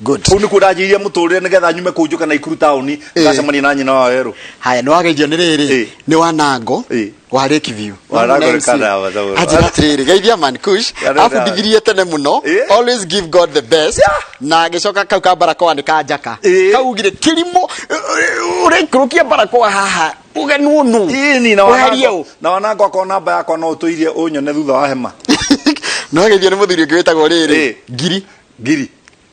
Good. Kũu nĩkuo ndanjĩrĩirie mũtũrĩre nĩgetha nyume kũu njũke Naikuru taũni ngacemania na nyina wa werũ. Haya, nĩ wageithio nĩ rĩrĩ nĩ Wanango wa Lakeview. Wanango nĩ MC. kana wa Samuel. Anjĩra atĩrĩrĩ, geithia man kush Kana abundithirie tene mũno, always give God the best, na agĩcoka kau ka barakoa nĩ ka njaka kau ugire kĩrimũ ũraikũrũkia barakoa haha ũgenwo nũ. Ĩni na Weherie Wanango ũ. na Wanango akorwo namba yakwa no ũtũirie ũnyone thutha wa hema. Nĩ wageithio nĩ mũthuri ũngĩ wĩtagwo rĩrĩ Ngiri. Ngiri.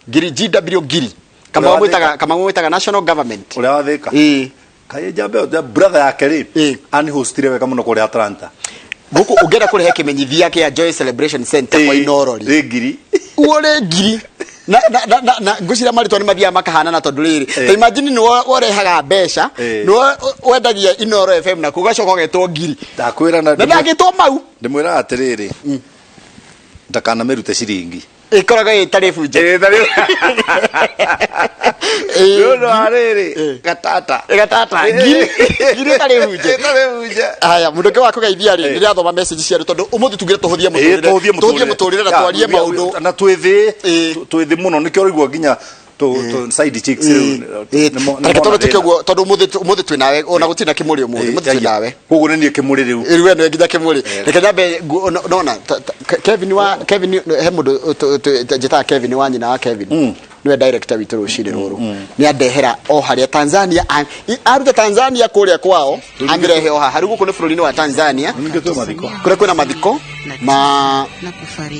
Ngiri GW Ngiri. Kamau. Ũrĩa wa mwĩtaga Kamau mwĩtaga national government. Ũrĩa wathĩka. Kaĩ njambe ĩyo, brother yake rĩ ani hostire wega mũno kũrĩa Atlanta. Gũkũ ũngĩenda kũrehe kĩmenyithia kĩa Joy Celebration Center kwa Inoro rĩ. Rĩ ngiri. Uo rĩ ngiri. Na ngwĩciria marĩtwa nĩ mathiaga makahanana tondũ rĩrĩ, ta imagine nĩwe ũrehaga mbeca, nĩwe wendagia Inoro FM na ũgacoka ũgetwo Ngiri. Ndakwĩra na Na ndangĩtwo Mau. Ndĩmwĩraga atĩrĩrĩ, ndakanamĩrute ciringi. Ĩkoragwo ĩtarĩ bunje. Nĩ ũndũ wa rĩrĩ, gatata. Gatata ngiri, ngiri ĩtarĩ bunje. Ĩtarĩ bunje. Haya, mũndũ ũngĩ wa kũgeithia rĩ, rĩrĩa athoma message cia andũ, tondũ ũmũthĩ tugire tũhũthie mũtũrĩre, tũhũthie. Tũhũthie mũtũrĩre na twarie maũndũ. Na twĩthĩ. Twĩthĩ mũno, nĩkĩo ũraigua nginya side chicks rĩu Tareke nĩmona tondũ tuke thĩna. ũguo, tondũ ũmũthĩ twĩ nawe, ona gũtirĩ na kĩmũrĩ ũmũthĩ, ũmũthĩ twĩ nawe. Koguo nĩ niĩ kĩmũrĩ rĩu. Rĩu we nĩwe nginya kĩmũrĩ. Reke nyambe nona Kevin wa Kevin, he mũndũ njĩtaga Kevin wa nyina wa Kevin, nĩwe director witũ rũcinĩ rũrũ, nĩ andehera o harĩa Tanzania, aruta Tanzania kũrĩa kwao, amĩrehe o haha. Rĩu gũkũ nĩ bũrũri-inĩ wa Tanzania. Ningĩ twĩ mathiko. Kũrĩa kwĩna mathiko ma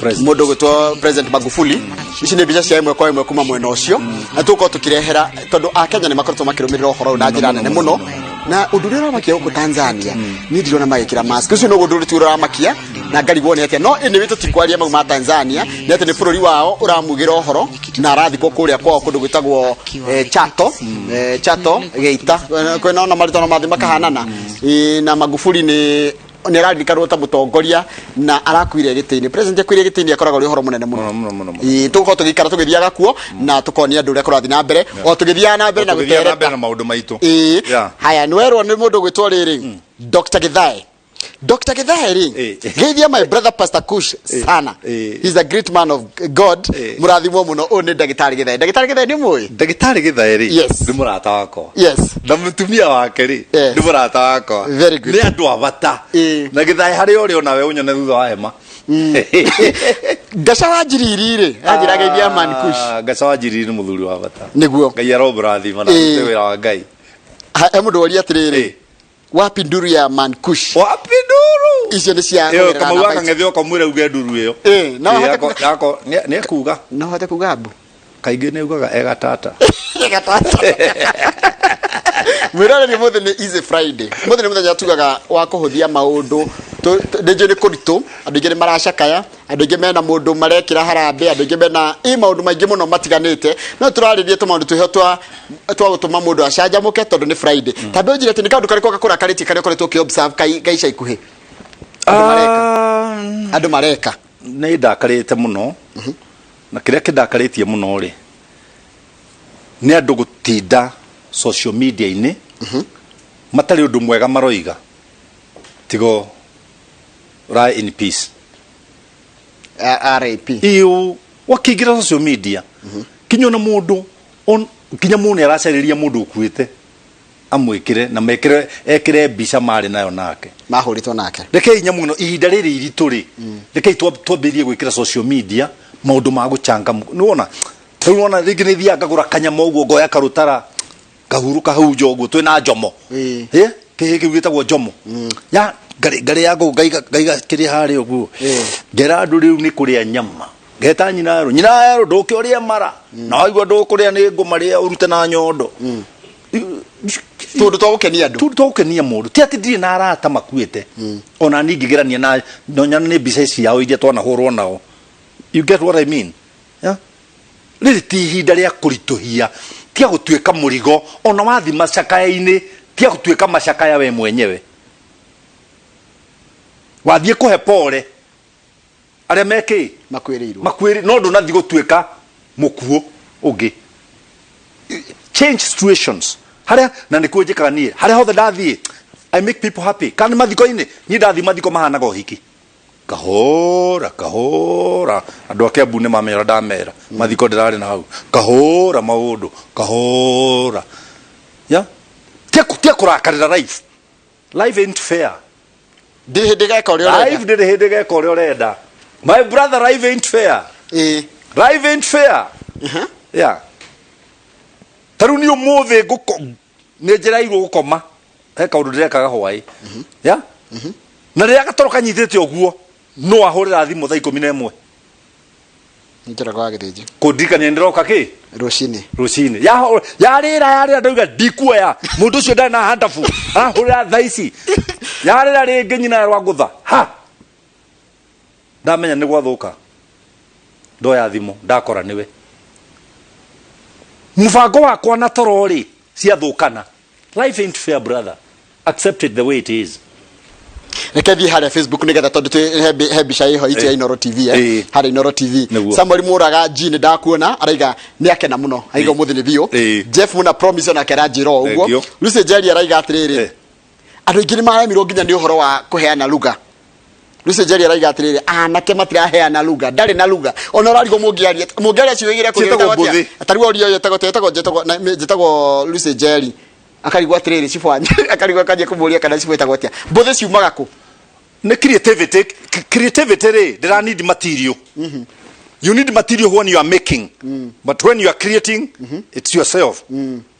President. mũndũ gwĩtwo President Magufuli. Ici nĩ mbica cia ĩmwe kwa ĩmwe kuma mwena ũcio, na tũgũkorwo tũkĩrehera tondũ akenya nĩ makoretwo makĩrũmĩrĩra ũhoro ũyũ na njĩra nene mũno. Na ũndũ ũrĩa ũramakia gũkũ Tanzania, niĩ ndirona magĩkĩra mask. Ũcio nĩguo ũndũ ũrĩa tu ũramakia na ngarigwo nĩ atĩa. No anyway, tũtikwaria mau ma Tanzania, nĩ atĩ nĩ bũrũri wao ũramugĩra ũhoro na arathikwo kũrĩa kwao kũndũ gwĩtagwo Chato, Chato Geita. Kwĩna ona marĩtwa no mathi makahanana. Na Magufuli nĩ araririkanwo ta mũtongoria na arakuire gĩtĩ-inĩ. President akuire gĩtĩ-inĩ akoragwo ũrĩ ũhoro mũnene mũno. Mũno, mũno, mũno, mũno. Tũgũkorwo tũgĩikara tũgĩthiaga kuo na tũkonia andũ ũrĩa kũrathiĩ na mbere o tũgĩthiaga na mbere na Tũgĩthiĩ na mbere gũtereta na maũndũ maitũ. Haya, nĩ werwo nĩ mũndũ gwĩtwo rĩrĩ Dr. Githae. Dr. Githae rĩ, geithia my brother Pastor Kush sana. He's a great man of God. Mũrathimwo mũno. Ũyũ nĩ ndagĩtarĩ Githae. Ndagĩtarĩ Githae nĩ mũĩ? Ndagĩtarĩ Gĩthae rĩ, nĩ mũrata wakwa. Na mũtumia wake rĩ, nĩ mũrata wakwa. Very good. Nĩ andũ a bata. Na Gĩthae harĩa ũrĩ onawe ũnyone thutha wa hema. Ngaca wa Njiriri rĩ, anjĩra geithia man Kush. Ah, Ngaca wa Njiriri nĩ mũthuri wa bata. Nĩguo. Ngai aromũrathima na arute wĩra wa Ngai. He mũndũ woria atĩrĩrĩ, wapi nduru ya man Kush? Wapi nduru? Icio nĩ cia Ĩyo kũgerera Kamau namba akang'ethe ũkamwĩra uge nduru ĩyo. No Ĩ, ahote nĩ ekuga. No hote kuga mbu. Kaingĩ nĩ ugaga egatata. Gatata. Mwĩroreri, ũmũthĩ nĩ Easy Friday. Ũmũthĩ nĩ mũthenya tugaga wa kũhũthia maũndũ. Nĩ njũĩ nĩ kũritũ, andũ aingĩ nĩ maracakaya, andũ aingĩ mena mũndũ marekĩra harambĩ, andũ aingĩ mena i maũndũ maingĩ mũno matiganĩte, no tũrarĩrie tũmaũndũ twĩho twa gũtũma mũndũ acanjamũke tondũ nĩ Friday. Tambe ũnjĩre atĩ nĩ kaũndũ karĩkũ gakũrakarĩtie karĩa ũkoretwo ũkĩ observe kai ica ikuhĩ andũ mareka? Andũ mareka. Nĩ ndakarĩte mũno, na kĩrĩa kĩndakarĩtie mũno rĩ, nĩ andũ gũtinda social media-inĩ matarĩ ũndũ mwega maroiga tigo lie in peace. RIP. Iyo wakĩingĩra social media kinya ona mũndũ kinya mũndũ nĩ aracarĩria mũndũ ũkuĩte amwĩkĩre na mekĩre ekĩre mbica marĩ nayo nake. Mahũrĩtwo nake. Rekei nyamũ ĩno ihinda rĩrĩ iritũ rĩ, rekei twambĩrĩrie gwĩkĩra social media maũndũ ma gũcangamũka. Nĩwona rĩu wona rĩngĩ nĩ thiaga ngagũra kanyama ũguo, ngoya karũtara ngahurũka hau nja ũguo twĩna njomo. Kĩhĩ kĩu gĩtagwo njomo ya ngarĩ ya ngũ, ngaiga ngaiga kĩrĩ harĩa ũguo. Ngera andũ rĩu nĩ kũrĩa nyama, ngeta nyina erũ, nyina erũ, ndũke ũrĩe mara na waigua ndũkũrĩa nĩ ngũmarĩa ũrute na nyondo. Tũndũ twa gũkenia andũ. Tũndũ twa gũkenia mũndũ. Ti atĩ ndirĩ na arata makuĩte, ona niĩ ngĩgerania na no nyone nĩ mbica ciao iria twanahũrwo nao. You get what I mean? Yeah? Rĩrĩ ti ihinda rĩa kũritũhia, tia gũtuĩka mũrigo. Ona wathi macakaya-inĩ, tia gũtuĩka macakaya we mwenyewe. Wathiĩ kũhe pole arĩa mekĩ makuĩrĩirwo. Makuĩrĩ, no ndũnathiĩ gũtuĩka mũkuũ ũngĩ. Change situations harĩa, na nĩkuo njĩkaga niĩ harĩa hothe ndathiĩ, I make people happy. Kana nĩ mathiko-inĩ, niĩ ndathiĩ mathiko mahanaga ũhiki, kahũra kahũra. Andũ a Kiambu nĩ mamenya ũrĩa ndamera mathiko ndĩrarĩ na hau, kahũra maũndũ kahũra ya tia kũrakarĩra life. Life ain't fair. Ndirĩ hĩndĩ geka ũrĩa ũrenda. Life ndĩrĩ hĩndĩ geka ũrĩa ũrenda, my brother. Life ain't fair. Life ain't fair. Yeah, ta rĩu niĩ ũmũthĩ nĩ njĩrairwo gũkoma, he kaũndũ ndĩrekaga hwaĩ ya na rĩrĩa gatoro kanyitĩte ũguo, no ahũrĩra thimũ thaa 11. Njoroge wa Gĩthĩnji. Kũndirikania ndĩroka kĩ? Rũcinĩ. Rũcinĩ. Yarĩra yarĩra, ndauga ndikuoya, mũndũ ũcio ndarĩ na handabu, arahũrĩra thaa ici. Yarĩra rĩngĩ, nyina rwangũtha ha, ndamenya nĩ gwathũka, ndoya thimũ ndakora nĩwe. Mũbango wakwa na toro rĩ ciathũkana. Life ain't fair, brother, accept it the way it is. Reke thiĩ harĩa Facebook nĩgetha tondũ he mbica ĩho itũ ya Inoro TV, eh? Harĩa Inoro TV. Samuel Mũraga G, nĩ ndakuona, araiga nĩ akena mũno, aiga ũmũthĩ nĩ biũ. Jeff Muna Promise onake aranjĩra o ũguo. Thank you. Lucy Njeri araiga atĩrĩrĩ, andũ aingĩ nĩ maremirwo nginya nĩ ũhoro wa kũheana lugha. Lucy Njeri araiga atĩrĩrĩ, anake matiraheana lugha, ndarĩ na lugha ona ũrarigwo mũngĩaria mũngĩaria ciugo igĩrĩ. Ciĩtagwo mbũthĩ. Tarĩu ũria ũyũ etagwo etagwo njĩtagwo njĩtagwo Lucy Njeri, akarigwo atĩrĩrĩ, cibũ wanyu, akarigwo akanjia kũmũria kana cibũ ĩtagwo atĩa, mbũthĩ ciumaga kũ? Nĩ creativity. Creativity rĩ, ndĩra need material. You need material when you are making, but when you are creating, it's yourself.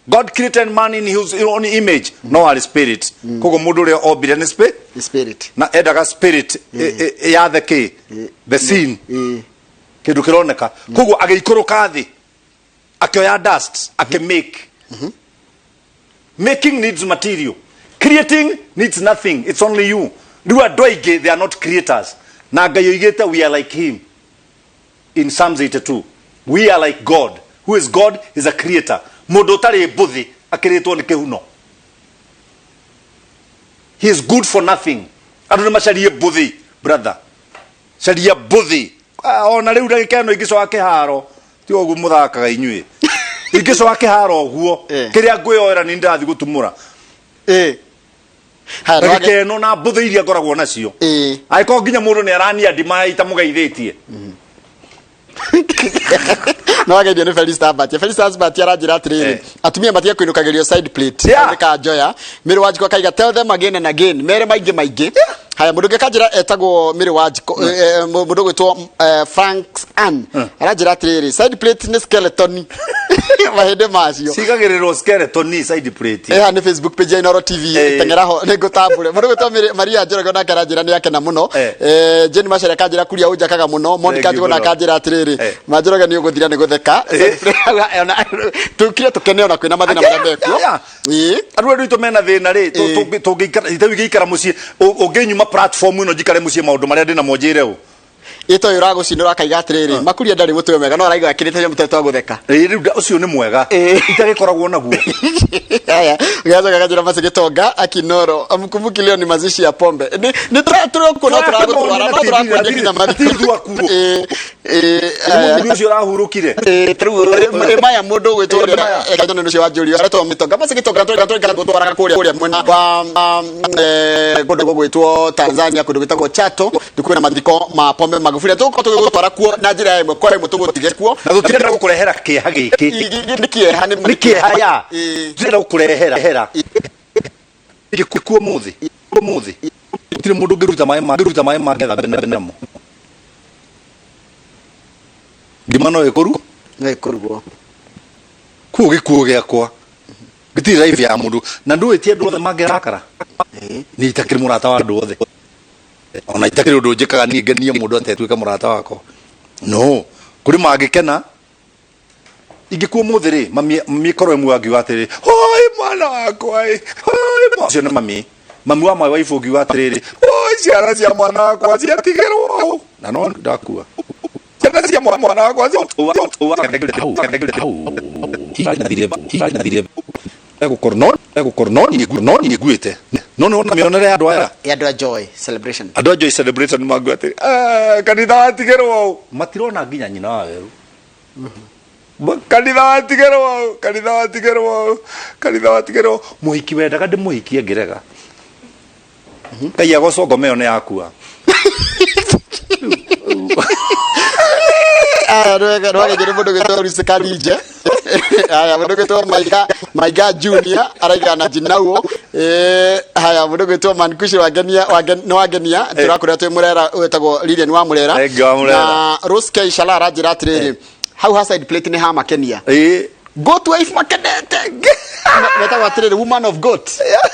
God created man in his own image, no arĩ spirit. Koguo mũndũ ũrĩa ombire nĩ spirit. The spirit. Na endaga spirit yathe kĩ the scene, kĩndũ kĩroneka. Koguo agĩikũrũka thĩ, akĩoya dust, akĩmake. Making needs material, creating needs nothing, it's only you. Rĩu andũ aingĩ, they are not creators, na Ngai oigĩte we are like him. In Psalms 82, we are like God. Who is God? Is a creator. Mũndũ ũtarĩ mbũthĩ akĩrĩtwo nĩ kĩhuno, he is good for nothing. Andũ nĩ macarie mbũthĩ, brother, caria mbũthĩ. Ah, ona rĩu ndagĩka ĩno ingĩcoka kĩharo, ti ũguo mũthakaga inyuĩ, ingĩcoka kĩharo ũguo, kĩrĩa ngwĩyoera nĩ ndĩrathiĩ gũtumũra. Haya, ndagĩka ĩno na mbũthĩ iria ngoragwo nacio, angĩkorwo nginya mũndũ nĩ arania ndima itamũgeithĩtie. No wageithio nĩ Felista Mbatia. Felista Mbatia aranjĩra atĩrĩrĩ, atumia matige kũinũkagĩrio side plate. Nĩ kanjoya Mĩrĩ Wanjikũ akaiga, "Tell them again and again," mere maingĩ maingĩ. Haya, mũndũ ũngĩ akanjĩra etagwo Mĩrĩ Wanjikũ, mũndũ ũgwĩtwo Frank Ann aranjĩra atĩrĩrĩ, side plate nĩ skeleton, mahĩndĩ macio. Cigagĩrĩrwo skeleton side plate. Ĩha nĩ Facebook page ya Inoro TV. Teng'era ho nĩ ngũtambũre. Mũndũ ũgwĩtwo Maria Njoroge onake aranjĩra nĩ akena mũno. Jane Macharia akanjĩra kuria ũnjakaga mũno. Monica Thank you Njuguna mũno. akanjĩra atĩrĩrĩ, Manjoroge nĩ ũgũthira nĩ gũtheka. Tukire tũkene ona kwĩna mathĩna marĩa mekuo. Andũ arĩa witũ mena thĩna rĩ, tũngĩikara rĩu ingĩikara mũciĩ, ũngĩnyuma platform ĩno njikare mũciĩ, maũndũ marĩa ndĩnamo njĩre ũ. Ĩto ũyũ ũragũcinũra akaiga atĩrĩrĩ, makuria ndarĩ mũtwe mwega, no araigua akĩrĩte mũtwe twa gũtheka. Ĩ, rĩu ũcio nĩ mwega. Itagĩkoragwo naguo. Haya, gacoka kanjĩra maci gĩtonga akinoro amkumbuki leo ni mazishi ya pombe. Nĩ tũrĩ no tũragũtwara, no tũrakwendia nginya mathiko. Ti Ĩ, ĩ, haya. Mũthuri ũcio ũrahurũkire. Ĩ, tarĩu ĩ, maya mũndũ ũgwĩtwo Ĩ, maya. ũrĩa ũcio wa Julius aretwo mĩtonga maci gĩtonga tũrĩ gũtwaraga kũrĩa mwena wa kũndũ gũgwĩtwo Tanzania, kũndũ gwĩtagwo Chato, nĩ kwĩna mathiko ma Pombe Magufuli. Tũgũkorwo tũgĩgũtwara kuo na njĩra ya ĩmwe kwa ĩmwe, tũgũtige kuo. Na tũtirenda gũkũrehera kĩeha gĩkĩ. Nĩ kĩeha. Nĩ kĩeha ya tũtirenda gũkũrehera hera gĩkuũ mũthĩ mũthĩ. Gũtirĩ mũndũ ũngĩruta maĩ ma ũngĩruta maĩ ma getha namo. Ngima no ĩkũru No ĩkũrugwo. Kuo gĩkuũ gĩakwa gĩtirĩ life ya mũndũ, na ndũĩ ti andũ othe mangĩrakara. Niĩ itakĩrĩ mũrata wa andũ othe, ona itakĩrĩ ũndũ njĩkaga niĩ ngenie mũndũ atetuĩka mũrata wakwa. No kũrĩ mangĩkena ingĩkua ũmũthĩ rĩ, mami mami ĩkorwo ĩmwe angiuga atĩrĩ, "Hoi mwana wakwa ĩ, hoi ũcio nĩ mami." Mami wa my wife ũngiuga atĩrĩrĩ, "Hoi ciana cia mwana wakwa ciatigĩrwo ũũ," na no ndakua ciana cia mwana wakwa egũkorwo no niĩ nguĩte, no nĩ wona mĩonere ya andũ aya. Ya andũ a Joy Celebration. Andũ a Joy Celebration mangu atĩ, "Eh, kanitha watigĩrwo ũũ," matirona nginya nyina wa werũ. Kanitha watigĩrwo ũũ, kanitha watigĩrwo ũũ, kanitha watigĩrwo ũũ. Mũhiki wendaga ndĩmũhikie ngĩrega. Ngai agocwo, ngoma ĩyo nĩ yakua. Aya, nĩwega nĩ mũndũ gwĩtwo Lucy Karinje. Haya, mũndũ gwĩtwo Maiga Maiga Junior araiga na jinauo. Haya, mũndũ gwĩtwo Mankushi wangenia nĩ wangenia tũrakũrĩa twĩ Mũrera, wĩtagwo Lilian wa Mũrera. Thank you, wa Mũrera. Na Rose K Shala aranjĩra atĩrĩrĩ, hau ha side plate nĩ hamakenia. Goat wife makenete. Metagwo atĩrĩrĩ, woman of goat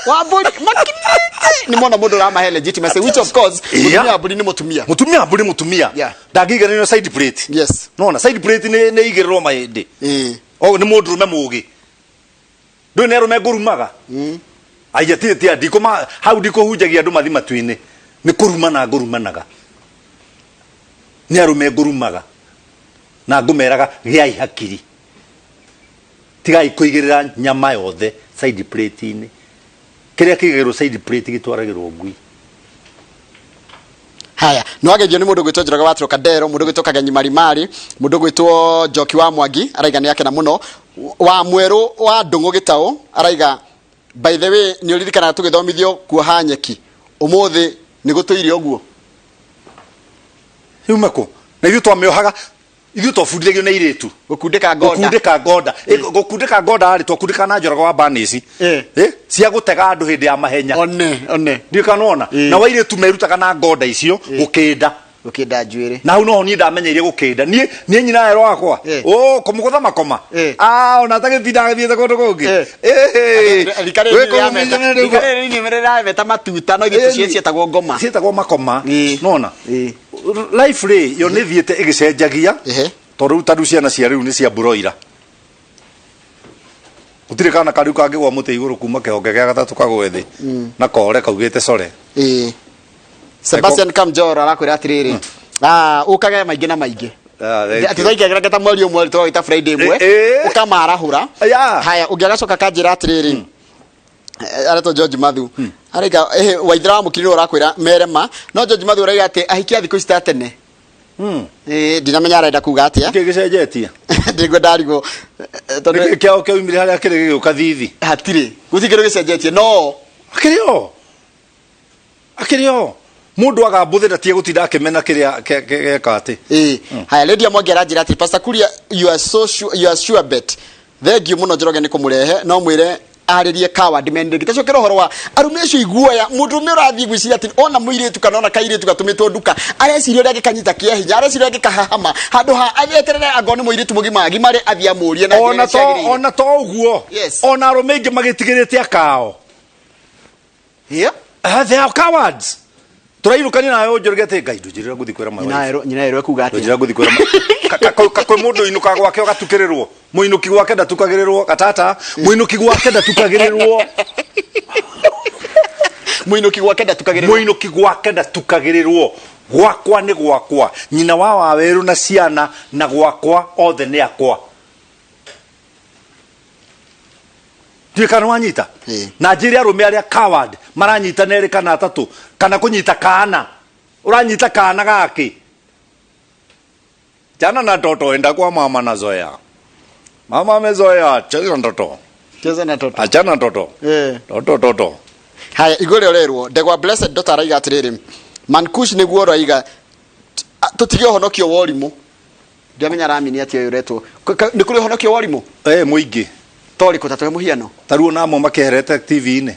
wa mbũri makenete nĩ mona mũndũ ũramahe legitimacy, which of course mũtumia wa mbũri nĩ mũtumia. Mũtumia wa mbũri mũtumia. Ndangĩiganĩrio side plate. Nona side plate nĩ igĩrĩrwo mahĩndĩ. O nĩ mũndũrũme mũgĩ, ndũĩ nĩ arũme ngũrumaga. Aija ti ti ndikũma hau, ndikũhunjagia andũ mathi matu-inĩ, nĩ kũrumana ngũrumanaga. Nĩ arũme ngũrumaga na ngũmeraga gĩai hakiri. Tigai kũigĩrĩra nyama yothe side plate-inĩ. Kĩrĩa kĩigagĩrwo side plate gĩtwaragĩrwo ngui. Haya, nĩ wageithio nĩ mũndũ gwĩtwo Njoroge wa Trocadero, mũndũ gwĩtwo Kagenyi Marimari, mũndũ gwĩtwo Njoki wa Mwangi, araiga nĩ akena mũno. Wa Mwerũ wa Ndũng'ũ Gĩtaũ, araiga by the way nĩ ũririkanaga tũgĩthomithio kuoha nyeki, ũmũthĩ nĩ gũtũire ũguo. Yume kũ? Na ithuĩ twamĩohaga, ithuĩ twabundithagio nĩ airĩtu. Gũkundĩka ngonda. Gũkundĩka ngonda. Gũkundĩka ngonda rĩ, twakundĩkaga na Njoroge wa Banĩci. Cia gũtega andũ hĩndĩ ya mahenya. One, one. Ndiũĩ kana nĩwona. Nao airĩtu merutaga na ngonda icio gũkĩnda. Gũkĩnda njuĩrĩ. Na hau noho niĩ ndamenyeire gũkĩnda. Niĩ niĩ nyina werũ wakwa. Oh, kũmũgũtha makoma. Ah, ona atagĩtinda agĩthiĩte kũndũ kũngĩ. Rika rĩrĩ rĩrameta- rika rĩrĩ rĩrameta matuta no ithuĩ tũciĩ cietagwo ngoma. Ciĩtagwo makoma. Nona. Life rĩ, yo nĩ ĩthiĩte ĩgĩcenjagia. Tondũ rĩu ta rĩu ciana cia rĩu nĩ cia mburoira. Gũtirĩ kana karĩu kangĩgwa mũtĩ igũrũ kuma kĩhonge gĩa gatatũ kagwe thĩ na kore kaugĩte core. Sebastian Kamjoro arakwĩra atĩrĩrĩ, ah, ũkage maingĩ na maingĩ. Ah, thank Atĩ you. twaikagĩra ta mweri ũmwe tũgagĩta Friday ĩmwe, ũkamarahũra. Haya, ũngĩ agacoka akanjĩra atĩrĩrĩ, aretwo George Mathu, araiga Waithera wa Mũkiri nĩwe ũrakwĩra merema, no George Mathu araiga atĩ ahiki a thikũ ici ta tene. Ndinamenya arenda kuga atĩa. Nĩkĩ gĩcenjetie? Ndĩguo ndarigwo. Tondũ Nĩkĩ kĩao kĩaumire harĩa kĩrĩ gĩgĩũka thithi? Hatirĩ. Gũtirĩ kĩndũ gĩcenjetie, no Akĩrĩ o. Akĩrĩ o. Mũndũ agambũthĩ ndatige gũtinda akĩmena kĩrĩa geka atĩ. Haya, Lydia Mwangi aranjĩra atĩ Pastor Kuria, you are so sure, you are sure bet. Thank you mũno Njoroge nĩ kũmũrehe, no mwĩre arĩrie coward men rĩngĩ. Tacokera ũhoro wa arũme acio iguoya, mũndũrũme ũrathiĩ gwĩciria atĩ ona mũirĩtu kana ona kairĩtu gatũmĩtwo nduka, areciria ũrĩa angĩkanyita kĩa hinya, areciria ũrĩa angĩkahahama, handũ ha eterere angorwo nĩ mũirĩtu mũgima agimare athiĩ amũrie na njĩra Ona ĩrĩa to ciagĩrĩire. ona to ũguo. Ona arũme aingĩ magĩtigĩrĩte akao. They are cowards. Tũrainũkania nawe ũnjũrĩge atĩ Ngai ndũnjĩrĩra ngũthiĩ kwĩra my Nyina wife. nyina erwo ekuga atĩa? Ndũnjĩrĩra ngũthiĩ kwĩra kwĩ mũndũ ũinũkaga gwake ũgatukĩrĩrwo. Mũinũki gwake ndatukagĩrĩrwo gatata. Mũinũki gwake ndatukagĩrĩrwo. Mũinũki gwake ndatukagĩrĩrwo. Mũinũki gwake ndatukagĩrĩrwo. Gwakwa nĩ gwakwa. Nyina wa Wawerũ na ciana na gwakwa othe nĩ akwa. Ndiũĩ kana wanyita. Na njĩre arũme arĩa coward maranyita nerĩ kana atatũ kana kũnyita kana. Ũranyita kana gakĩ. Chana na toto enda kwa mama na zoea. Mama amezoea cheza na toto. Cheza na toto. Achana na toto. Toto toto. Haya, igũrũ rĩa ũrerwo Ndegwa Blessed Daughter araiga atĩrĩrĩ, Mankush nĩguo ũraiga tũtige ũhonokio wa ũrimũ. Ndiamenya aramini atĩa ũyũ ũretwo. Nĩ kũrĩ ũhonokio wa ũrimũ? Mũingĩ. Torĩkũ ta tũhe mũhiano? Ta rĩu ona amwe makĩherete TV-inĩ.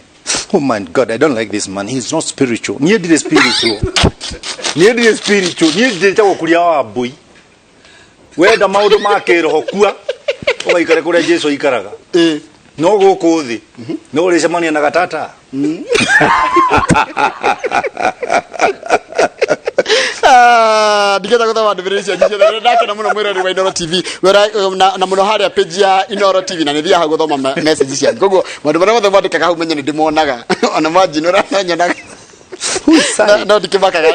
Oh my God, I don't like this man. He's not spiritual. Niĩ ndirĩ spiritual. Niĩ ndirĩ spiritual. Niĩ njĩtagwo Kuria wa Mbũi. Wenda maũndũ ma kĩroho kua ũgaikare kũrĩa Jesu aikaraga. No gũkũ thĩ no ũrĩcemania na gatata. Ah, ndigenda gũthoma ndũmĩrĩri cianyu ciothe ndakena mũno mwĩrori wa Inooro TV Wĩra, na mũno harĩa page ya Inooro TV na nĩthiaga hau gũthoma message cianyu koguo maũndũ marĩa mothe mwandĩkaga hau menye nĩ ndĩmonaga ona mwanjinũra no nyonaga no ndikĩmakaga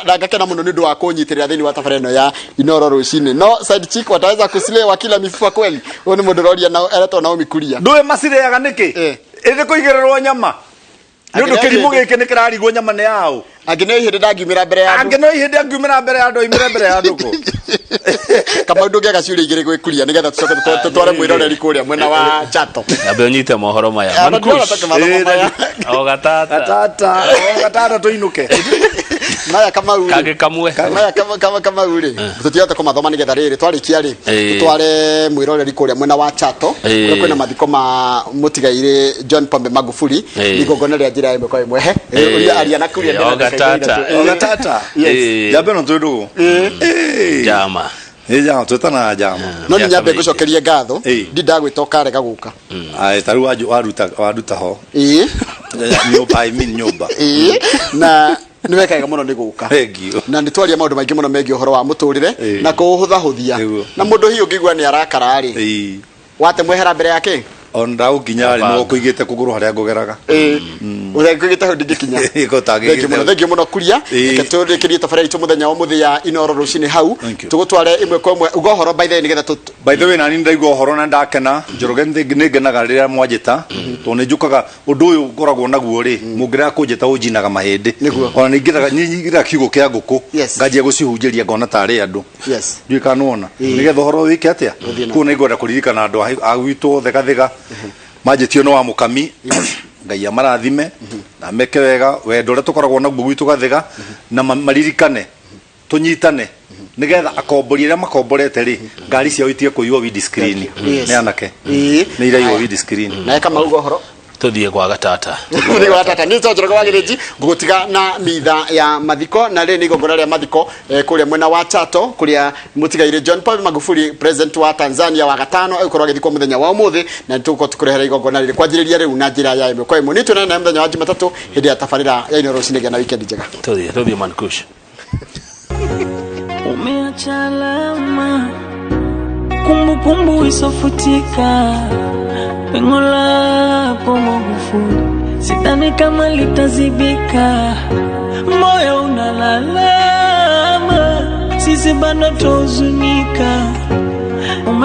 na ngakena mũno nĩ ũndũ wa kũnyitĩrĩra thĩinĩ wa tabarĩra ĩno ya Inooro rũcinĩ no side chick wataweza kuslay wakila mifupa kweli ũyũ nĩ mũndũ ũroria na eretwo Naomi Kuria Ndũĩ macirĩaga nĩkĩ? Ĩthĩ kũigĩrĩrwo nyama. Nĩ ũndũ kĩrimũ gĩkĩ nĩ kĩrarigwo nyama nĩ yaũ. Angĩ no ihĩndĩ ndangiumĩra mbere ya andũ. Angĩ no ihĩndĩ angiumĩra mbere ya andũ aumĩre mbere ya andũ kũ. Kamau ndũngĩaga ciũria igĩrĩ gwĩ Kuria nĩgetha tũcoke tũtware mwĩroreri kũrĩa mwena wa Chato. Ambe ũnyite mohoro maya. Ah, Mankush. ndĩrona tũkĩmathoma maya. O gatata. Gatata. O gatata tũinũke. Maya Kamau rĩ. Kangĩ kamwe. Maya Kamau rĩ. Tũtihota kũmathoma nĩgetha rĩrĩ twarĩkia rĩ tũtware mwĩroreri kũrĩa mwena wa Chato kũrĩa kwĩna mathiko ma mũtigairĩ John Pombe Magufuli igongona rĩa njĩra ĩmwe kwa ĩmwe he ũria aria na Kuria O gatata. O gatata. Yes. Njamba ĩno twĩ ndũgũ. Njama. Nĩ njama twĩtanaga njama. No nĩ nyambe ngũcokerie ngatho ndi ndagwĩta ũkarega gũka. Aye, ta rĩu wanduta ho. Nyũmba, I mean nyũmba. Na nĩ weka wega mũno nĩ gũka. Thank you. Na nĩ twaria maũndũ maingĩ mũno megiĩ ũhoro wa mũtũrĩre na kũũhũthahũthia. Na mũndũ hihi ũngĩigua nĩ arakara rĩ, wate mwehera mbere yake? Ona ndagũkinya rĩ, nĩwe ũkũigĩte kũgũrũ harĩa ngũgeraga. Ũtangĩgĩte hau ndingĩkinya. Ĩko ũtangĩgĩte Thengiũ mũno, hau. thengiũ mũno Kuria. Ĩĩ. Reke tũrĩkĩrie tabarĩra itũ mũthenya wa ũmũthĩ ya Inoro rũcinĩ hau. Thank you. Tũgũtware ĩmwe kwa ĩmwe uga ũhoro by the way nĩgetha tũ By the way, nani ndaigua ũhoro na ndakena. Njoroge, nĩ ngenaga rĩrĩa mwanjĩta, tondũ nĩ njũkaga. Ũndũ ũyũ ngoragwo naguo rĩ, mũngĩrega kũnjĩta ũnjinaga mahĩndĩ. Ona nĩ ingĩraga kiugũ kĩa ngũkũ, nganjia gũcihunjĩria, ngona tarĩ andũ. Ndiũĩ kana nĩwona. Nĩgetha ũhoro wĩke atĩa. Ũthiĩ na Koguo nĩ ngwenda kũririkana andũ a gwitũ othe Gathiga manjĩtio nĩ wa mũkami. Ngai amarathime na meke wega wendo ũrĩa tũkoragwo naguo gwitũ Gathiga, na maririkane tũnyitane nigetha akombori arĩa makomborete rĩ, ngari ciao itige kũiywo windscreen. Nĩ anake nĩ iraiywo windscreen. Nawe kama uga ũhoro. Tuthiĩ kwa gatata. Nĩ gwa tata nĩ Njoroge wa Gĩthĩnji. Ngũgũtiga na mitha ya mathiko, na rĩrĩ nĩ igongona rĩa mathiko kũrĩa mwena wa Chato, kũrĩa mũtigairĩ John Pombe Magufuli, president wa Tanzania wa gatano, egũkorwo agĩthikwo mũthenya wa ũmũthĩ, na nĩtũgũkorwo tũkũrehera igongona rĩrĩ kwanjĩrĩria rĩu na njĩra ya ĩmwe kwa ĩmwe. Nĩ tuonane nawe mũthenya wa Jumatatũ hĩndĩ ya tabarĩra ya Inooro rũcinĩ. Gĩa na weekend njega. Tuthiĩ Mankush. Umeacha alama, kumbukumbu isofutika, pengo lako Magufuli, sidhani kama litazibika. Moyo unalalama, sisi bado tuhuzunika.